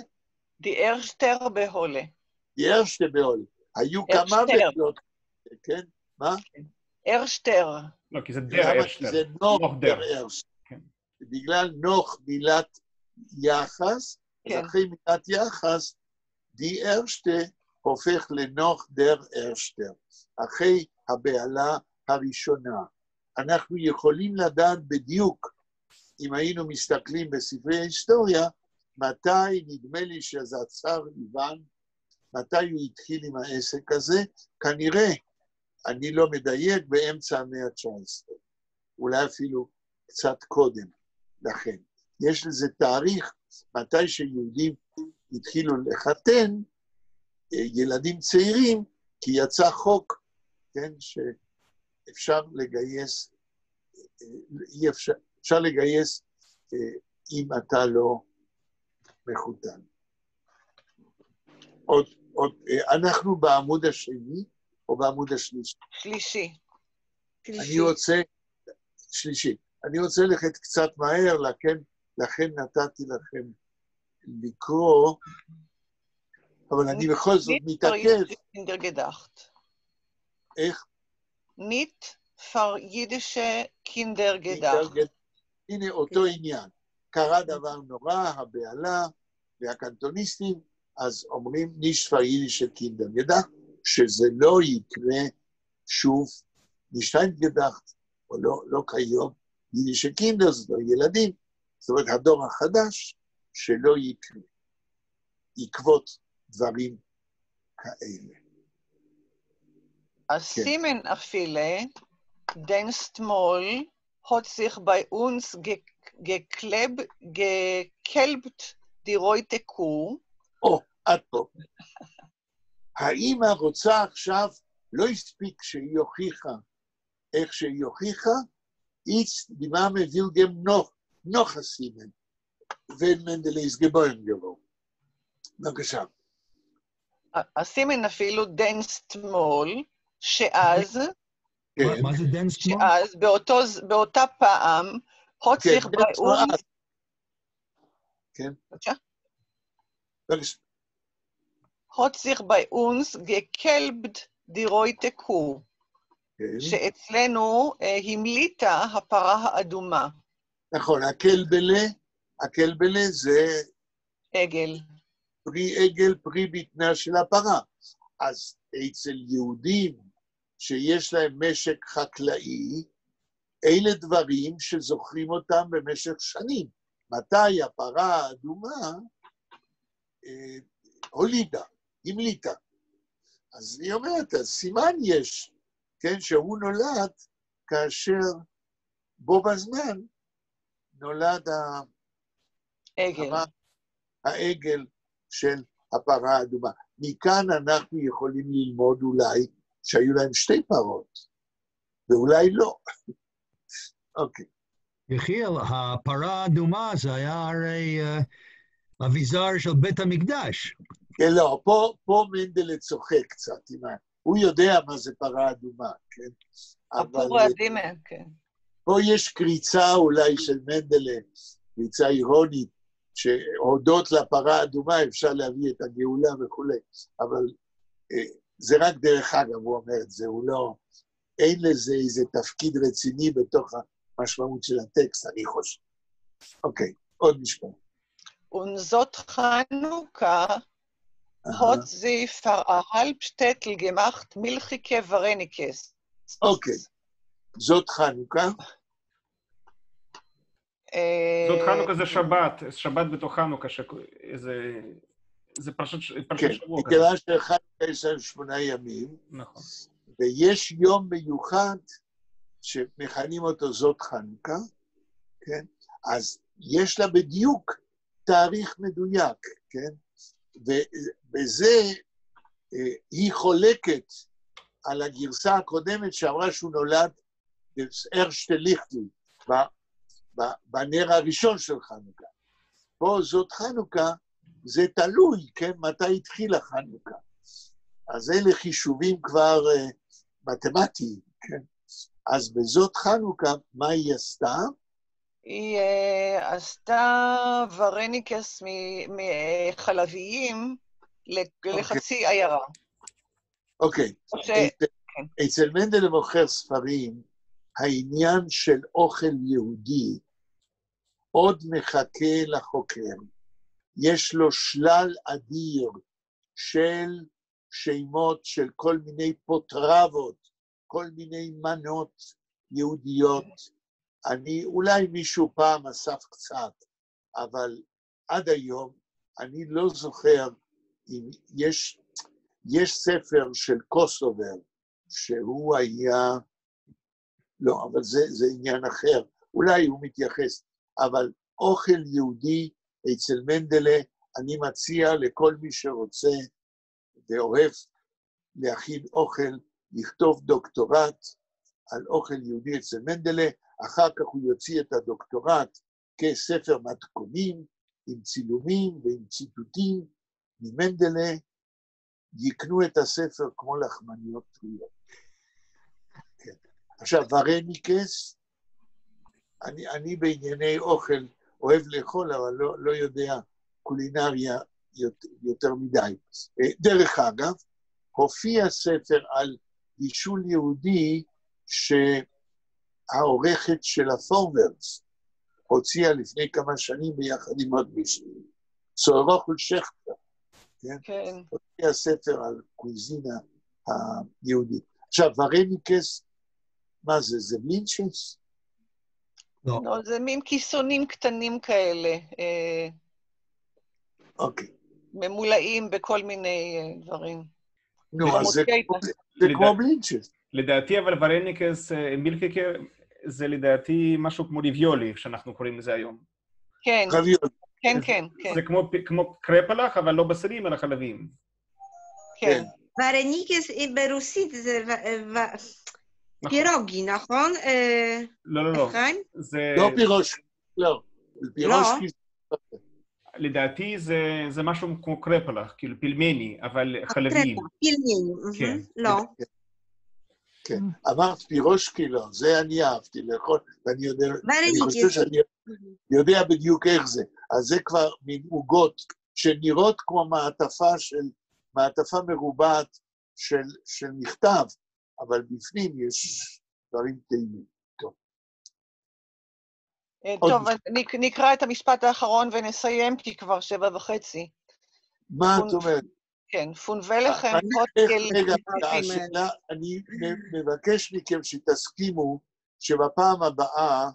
Speaker 3: די ערשטער בהלה.
Speaker 2: די ערשטע בהלה. היו כמה
Speaker 3: ערשטער.
Speaker 2: בהלות, כן? מה?
Speaker 3: ערשטער.
Speaker 4: לא, כי זה דער
Speaker 2: למה? כי
Speaker 4: ערשטער.
Speaker 2: זה נוך
Speaker 4: נאָך דער.
Speaker 2: דער ערשטער.
Speaker 4: כן.
Speaker 2: בגלל נאָך מילת יחס, אז
Speaker 3: כן.
Speaker 2: אחרי מילת יחס, די ערשטע הופך לנאָך דער ערשטער, אחרי הבהלה הראשונה. אנחנו יכולים לדעת בדיוק, אם היינו מסתכלים בספרי ההיסטוריה, מתי, נדמה לי שזה הצאר איוון, מתי הוא התחיל עם העסק הזה, כנראה, אני לא מדייק, באמצע המאה ה-19, אולי אפילו קצת קודם לכן. יש לזה תאריך מתי שיהודים התחילו לחתן ילדים צעירים, כי יצא חוק, כן, שאפשר לגייס, אי אפשר, אפשר לגייס אם אתה לא מחותן. עוד, אנחנו בעמוד השני או בעמוד השלישי?
Speaker 3: שלישי.
Speaker 2: אני רוצה, שלישי, אני רוצה ללכת קצת מהר, לכן נתתי לכם לקרוא, אבל אני בכל זאת מתעכב.
Speaker 3: קינדער געדאַכט.
Speaker 2: איך?
Speaker 3: ניט פֿאַר ייִדישע קינדער געדאַכט.
Speaker 2: הנה אותו עניין. קרה דבר נורא, הבהלה והקנטוניסטים, אז אומרים נישט פֿאַר ייִדישע קינדער געדאַכט, שזה לא יקרה שוב, נישט הײַנט געדאַכט, או לא כיום, ייִדישע קינדער, זה לא ילדים, זאת אומרת, הדור החדש, שלא יקרה, עקבות דברים כאלה.
Speaker 3: אַ סימן אַפֿילו, דענסטמאָל האָט זיך בײַ אונדז געקעלבט די רויטע קו.
Speaker 2: או, עד פה. האמא רוצה עכשיו, לא הספיק שהיא הוכיחה איך שהיא הוכיחה, איצט די מאַמע וויל געבן נאָך אַ סימן, ווען מענדעלע איז געבוירן געוואָרן. בבקשה.
Speaker 3: אַ סימן אַפֿילו דענסטמאָל, שאז...
Speaker 2: כן.
Speaker 7: מה זה דענסטמאָל?
Speaker 3: שאז, באותה פעם, האָט זיך בײַ אונדז...
Speaker 2: כן.
Speaker 3: בבקשה?
Speaker 2: בבקשה.
Speaker 3: האָט זיך בײַ אונדז געקעלבט די רויטע קו, שאצלנו המליטה הפרה האדומה.
Speaker 2: נכון, הקלבלה, הקלבלה זה...
Speaker 3: עגל.
Speaker 2: פרי עגל, פרי בטנה של הפרה. אז אצל יהודים שיש להם משק חקלאי, אלה דברים שזוכרים אותם במשך שנים. מתי הפרה האדומה הולידה, המליטה. אז היא אומרת, אז סימן יש, כן, שהוא נולד כאשר בו בזמן נולד
Speaker 3: עגל.
Speaker 2: העגל של הפרה האדומה. מכאן אנחנו יכולים ללמוד אולי שהיו להם שתי פרות, ואולי לא. אוקיי.
Speaker 7: יחיאל, הפרה האדומה זה היה הרי אביזר של בית המקדש.
Speaker 2: כן, לא, פה מנדלה צוחק קצת, הוא יודע מה זה פרה אדומה, כן?
Speaker 3: הפרה האדומה, כן.
Speaker 2: פה יש קריצה אולי של מנדלה, קריצה אירונית, שהודות לפרה האדומה אפשר להביא את הגאולה וכולי, אבל זה רק דרך אגב, הוא אומר את זה, הוא לא... אין לזה איזה תפקיד רציני בתוך המשמעות של הטקסט, אני חושב. אוקיי, עוד משפט.
Speaker 3: און זאת חנוכה האָט זי פֿאַר אַ האַלב שטעטל געמאַכט מילכיקע וואַרעניקעס.
Speaker 2: אוקיי, זאת חנוכה.
Speaker 4: זאת חנוכה זה שבת, שבת בתוך חנוכה, זה פרשת שבוע.
Speaker 2: כן, מכיוון שחנוכה יש לנו 8 ימים,
Speaker 4: נכון.
Speaker 2: ויש יום מיוחד שמכנים אותו זאת חנוכה, כן? אז יש לה בדיוק תאריך מדויק, כן? ובזה היא חולקת על הגרסה הקודמת שאמרה שהוא נולד דאָס ערשטע ליכטל, בנר הראשון של חנוכה. פה זאת חנוכה, זה תלוי, כן, מתי התחילה חנוכה. אז אלה חישובים כבר מתמטיים, כן? אז בזאת חנוכה, מה היא עשתה?
Speaker 3: היא עשתה וורניקעס חלביים לחצי עיירה.
Speaker 2: אוקיי. אצל מנדל מוכר ספרים, העניין של אוכל יהודי עוד מחכה לחוקר. יש לו שלל אדיר של שמות של כל מיני פוטרבות, כל מיני מנות יהודיות. אני, אולי מישהו פעם אסף קצת, אבל עד היום אני לא זוכר אם יש, יש ספר של קוסובר, שהוא היה, לא, אבל זה עניין אחר, אולי הוא מתייחס, אבל אוכל יהודי אצל מנדלה, אני מציע לכל מי שרוצה ואוהב להכין אוכל, לכתוב דוקטורט על אוכל יהודי אצל מנדלה, אחר כך הוא יוציא את הדוקטורט כספר מתכונים עם צילומים ועם ציטוטים ממנדלה, יקנו את הספר כמו לחמניות טריות. כן. עכשיו, וורניקעס, אני בענייני אוכל אוהב לאכול, אבל לא יודע קולינריה יותר מדי. דרך אגב, הופיע ספר על בישול יהודי שהעורכת של הפורוורדס הוציאה לפני כמה שנים ביחד עם עוד מישהו, צורוך ולשכטר, כן?
Speaker 3: כן.
Speaker 2: הוציאה ספר על קוויזינה היהודית. עכשיו, וורניקעס, מה זה? זה בלינצ'ס?
Speaker 7: לא.
Speaker 3: לא, זה מין כיסונים קטנים כאלה.
Speaker 2: אוקיי.
Speaker 3: ממולאים בכל מיני דברים.
Speaker 2: נו, אז זה כמו בלינצ'ס.
Speaker 4: לדעתי, אבל וורניקעס, מילכיקע, זה לדעתי משהו כמו רביולי, שאנחנו קוראים לזה היום.
Speaker 3: כן.
Speaker 2: רביולי.
Speaker 3: כן, כן, כן.
Speaker 4: זה כמו קרפלח, אבל לא בשרים, אלא חלביים.
Speaker 3: כן.
Speaker 5: וורניקעס ברוסית זה פירוגי, נכון?
Speaker 4: לא, לא, לא.
Speaker 2: לא פירושקי, לא. פירושקי...
Speaker 4: לדעתי זה משהו כמו קרפלח, כאילו פילמני, אבל חלביים.
Speaker 5: פילמני,
Speaker 4: כן.
Speaker 5: לא.
Speaker 2: כן, אמרת פירושקי, לא, זה אני אהבתי לאכול, ואני יודע, אני חושב שאני יודע בדיוק איך זה. אז זה כבר מין עוגות שנראות כמו מעטפה של, מעטפה מרובעת של מכתב, אבל בפנים יש דברים טעימים. טוב.
Speaker 3: טוב, אז נקרא את המשפט האחרון ונסיים, כי כבר 7:30.
Speaker 2: מה את אומרת?
Speaker 3: כן, פֿון וועלכע
Speaker 2: רגע, השאלה, אני מבקש מכם שתסכימו שבפעם הבאה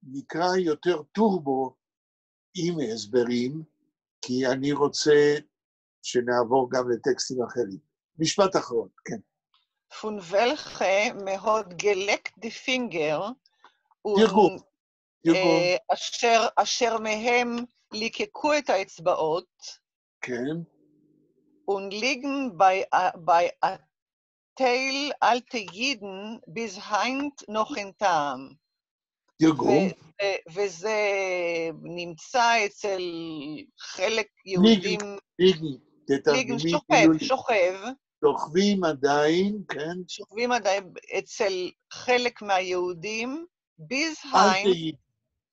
Speaker 2: נקרא יותר טורבו עם הסברים, כי אני רוצה שנעבור גם לטקסטים אחרים. משפט אחרון, כן.
Speaker 3: פֿון וועלכע מע האָט געלעקט די פֿינגער,
Speaker 2: תרגום, תרגום.
Speaker 3: אשר מהם ליקקו את האצבעות.
Speaker 2: כן.
Speaker 3: און ליגן בײַ אַ טייל אַלטע ייִדן ביז הײַנט נאָך אין טעם.
Speaker 2: תרגום.
Speaker 3: וזה נמצא אצל חלק יהודים...
Speaker 2: ליגן, תתרגמי.
Speaker 3: ליגן שוכב, שוכב.
Speaker 2: שוכבים עדיין, כן.
Speaker 3: שוכבים עדיין אצל חלק מהיהודים, ביז היינט...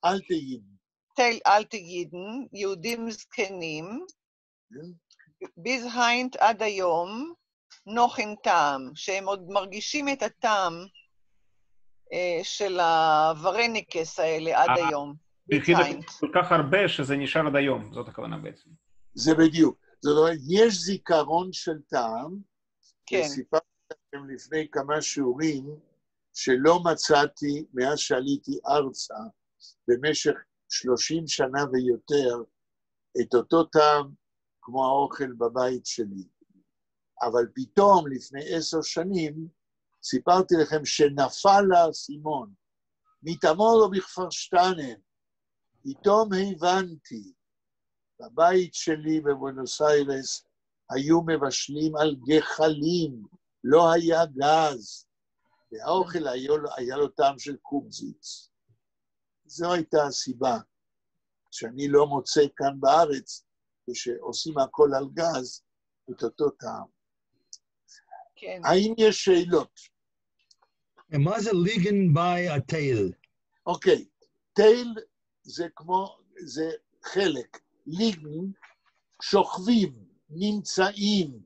Speaker 2: אל תהידן.
Speaker 3: אַלטע ייִדן, יהודים זקנים. ביז הײַנט עד היום, נאָך אין טעם, שהם עוד מרגישים את הטעם של הוורניקעס האלה עד היום.
Speaker 4: כל כך הרבה שזה נשאר עד היום, זאת הכוונה בעצם.
Speaker 2: זה בדיוק. זאת אומרת, יש זיכרון של טעם,
Speaker 3: כן.
Speaker 2: וסיפרתי לכם לפני כמה שיעורים, שלא מצאתי מאז שעליתי ארצה, במשך 30 שנה ויותר, את אותו טעם כמו האוכל בבית שלי. אבל פתאום, לפני 10 שנים, סיפרתי לכם שנפל האסימון, מיטאַמאָל האָב איך פֿאַרשטאַנען, פתאום הבנתי, בבית שלי בבואנוס איירס היו מבשלים על גחלים, לא היה גז, והאוכל היה לו טעם של קומזיץ. זו הייתה הסיבה שאני לא מוצא כאן בארץ, כשעושים הכל על גז, את אותו טעם.
Speaker 3: כן.
Speaker 2: האם יש שאלות?
Speaker 7: מה זה ליגן בײַ אַ טייל?
Speaker 2: אוקיי, טייל זה כמו, זה חלק. ליגן, שוכבים, נמצאים,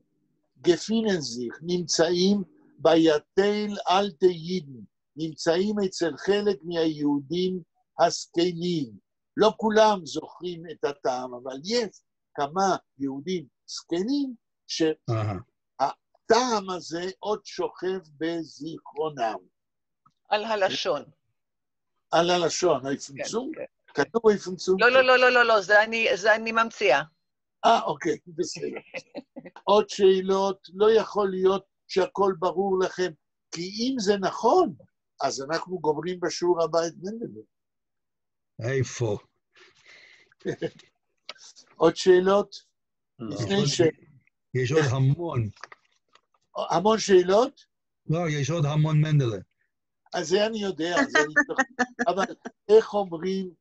Speaker 2: געפֿינען זיך, נמצאים בײַ אַ טייל אַלטע ייִדן, נמצאים אצל חלק מהיהודים הזקנים. לא כולם זוכרים את הטעם, אבל יש כמה יהודים זקנים שהטעם הזה עוד שוכב בזיכרונם.
Speaker 3: על הלשון.
Speaker 2: על הלשון, אויפֿן צונג? כתוב אויפֿן צונג?
Speaker 3: לא, לא, לא, לא, לא, לא, זה אני ממציאה.
Speaker 2: אוקיי, בסדר. עוד שאלות? לא יכול להיות שהכל ברור לכם, כי אם זה נכון, אז אנחנו גומרים בשיעור הבא את מנדלבליט.
Speaker 7: איפה?
Speaker 2: עוד שאלות? לפני ש...
Speaker 7: יש עוד המון.
Speaker 2: המון שאלות?
Speaker 7: לא, יש עוד המון מנדלה.
Speaker 2: אז זה אני יודע, זה אני... אבל איך אומרים,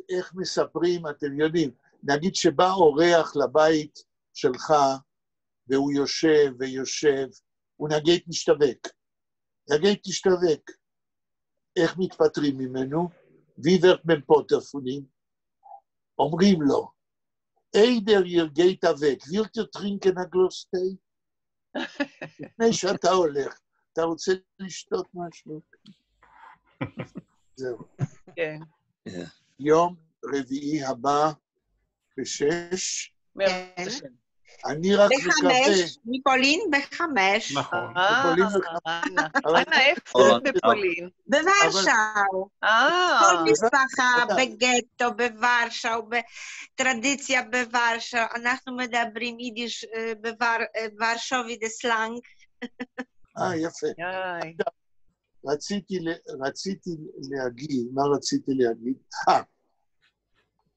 Speaker 2: איך מספרים, אתם יודעים, נגיד שבא אורח לבית שלך, והוא יושב ויושב, הוא נגיד משתווק. נגיד תשתווק. איך מתפטרים ממנו? ווי ווערט מען פּטור פֿון אים, אומרים לו, איידער איר גייט אַוועק, ווילט איר טרינקען אַ גלאָז טיי? לפני שאתה הולך, אתה רוצה לשתות משהו? זהו.
Speaker 3: כן.
Speaker 2: יום רביעי הבא ב-6. אני רק
Speaker 5: מקווה... ב-5, מפולין ב-5.
Speaker 4: נכון.
Speaker 2: בפולין ב-5.
Speaker 3: אנה, איפה בפולין?
Speaker 5: בוורשאו. כל משפחה בגטו, בוורשאו, בטרדיציה בוורשאו. אנחנו מדברים יידיש בוורשובי, דה סלנג.
Speaker 2: יפה. רציתי להגיד, מה רציתי להגיד?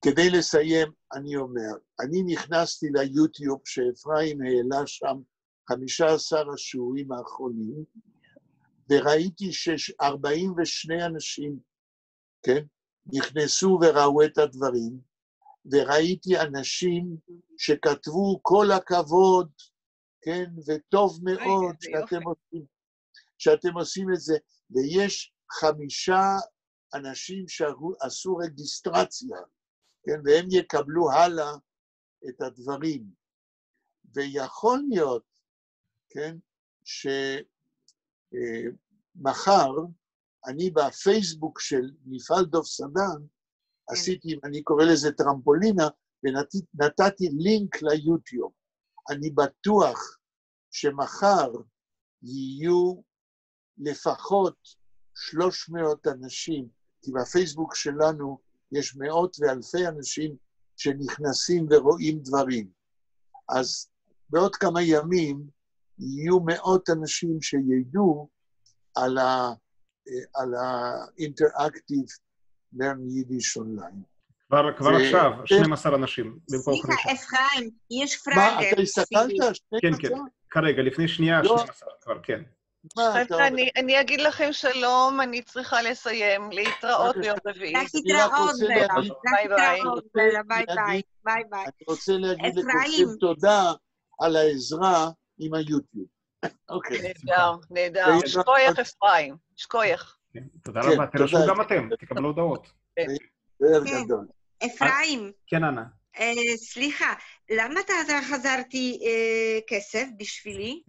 Speaker 2: כדי לסיים, אני אומר, אני נכנסתי ליוטיוב שאפרים העלה שם 15 השיעורים האחרונים, וראיתי ש-42 אנשים, כן, נכנסו וראו את הדברים, וראיתי אנשים שכתבו כל הכבוד, כן, וטוב מאוד שאתם עושים את זה, ויש 5 אנשים שעשו רגיסטרציה, כן, והם יקבלו הלאה את הדברים. ויכול להיות, כן, שמחר אני בפייסבוק של מפעל דוב סדן, עשיתי, אני קורא לזה טרמפולינה, ונתתי לינק ליוטיוב. אני בטוח שמחר יהיו לפחות 300 אנשים, כי בפייסבוק שלנו יש מאות ואלפי אנשים שנכנסים ורואים דברים. אז בעוד כמה ימים יהיו מאות אנשים שידעו על ה-Interactive Learn Yiddish Online.
Speaker 4: כבר עכשיו, 12 אנשים במקום 5.
Speaker 5: סליחה, אפרים, יש Frage.
Speaker 2: מה, אתה הסתכלת?
Speaker 4: כן, כן, כרגע, לפני שנייה, 12 כבר, כן.
Speaker 3: חבר'ה, אני אגיד לכם שלום, אני צריכה לסיים, להתראות ביום רביעי.
Speaker 5: להתראות, בלה.
Speaker 3: ביי ביי.
Speaker 5: ביי ביי. ביי ביי.
Speaker 2: אני רוצה להגיד לכולכם תודה על העזרה עם היוטיוב. אוקיי.
Speaker 3: נהדר, נהדר. שכוייח, אפרים, שכוייח.
Speaker 4: תודה רבה, תרשמו גם אתם, תקבלו הודעות.
Speaker 2: גדול.
Speaker 5: אפרים.
Speaker 4: כן, אנה.
Speaker 5: סליחה, למה אתה חזרתי כסף בשבילי?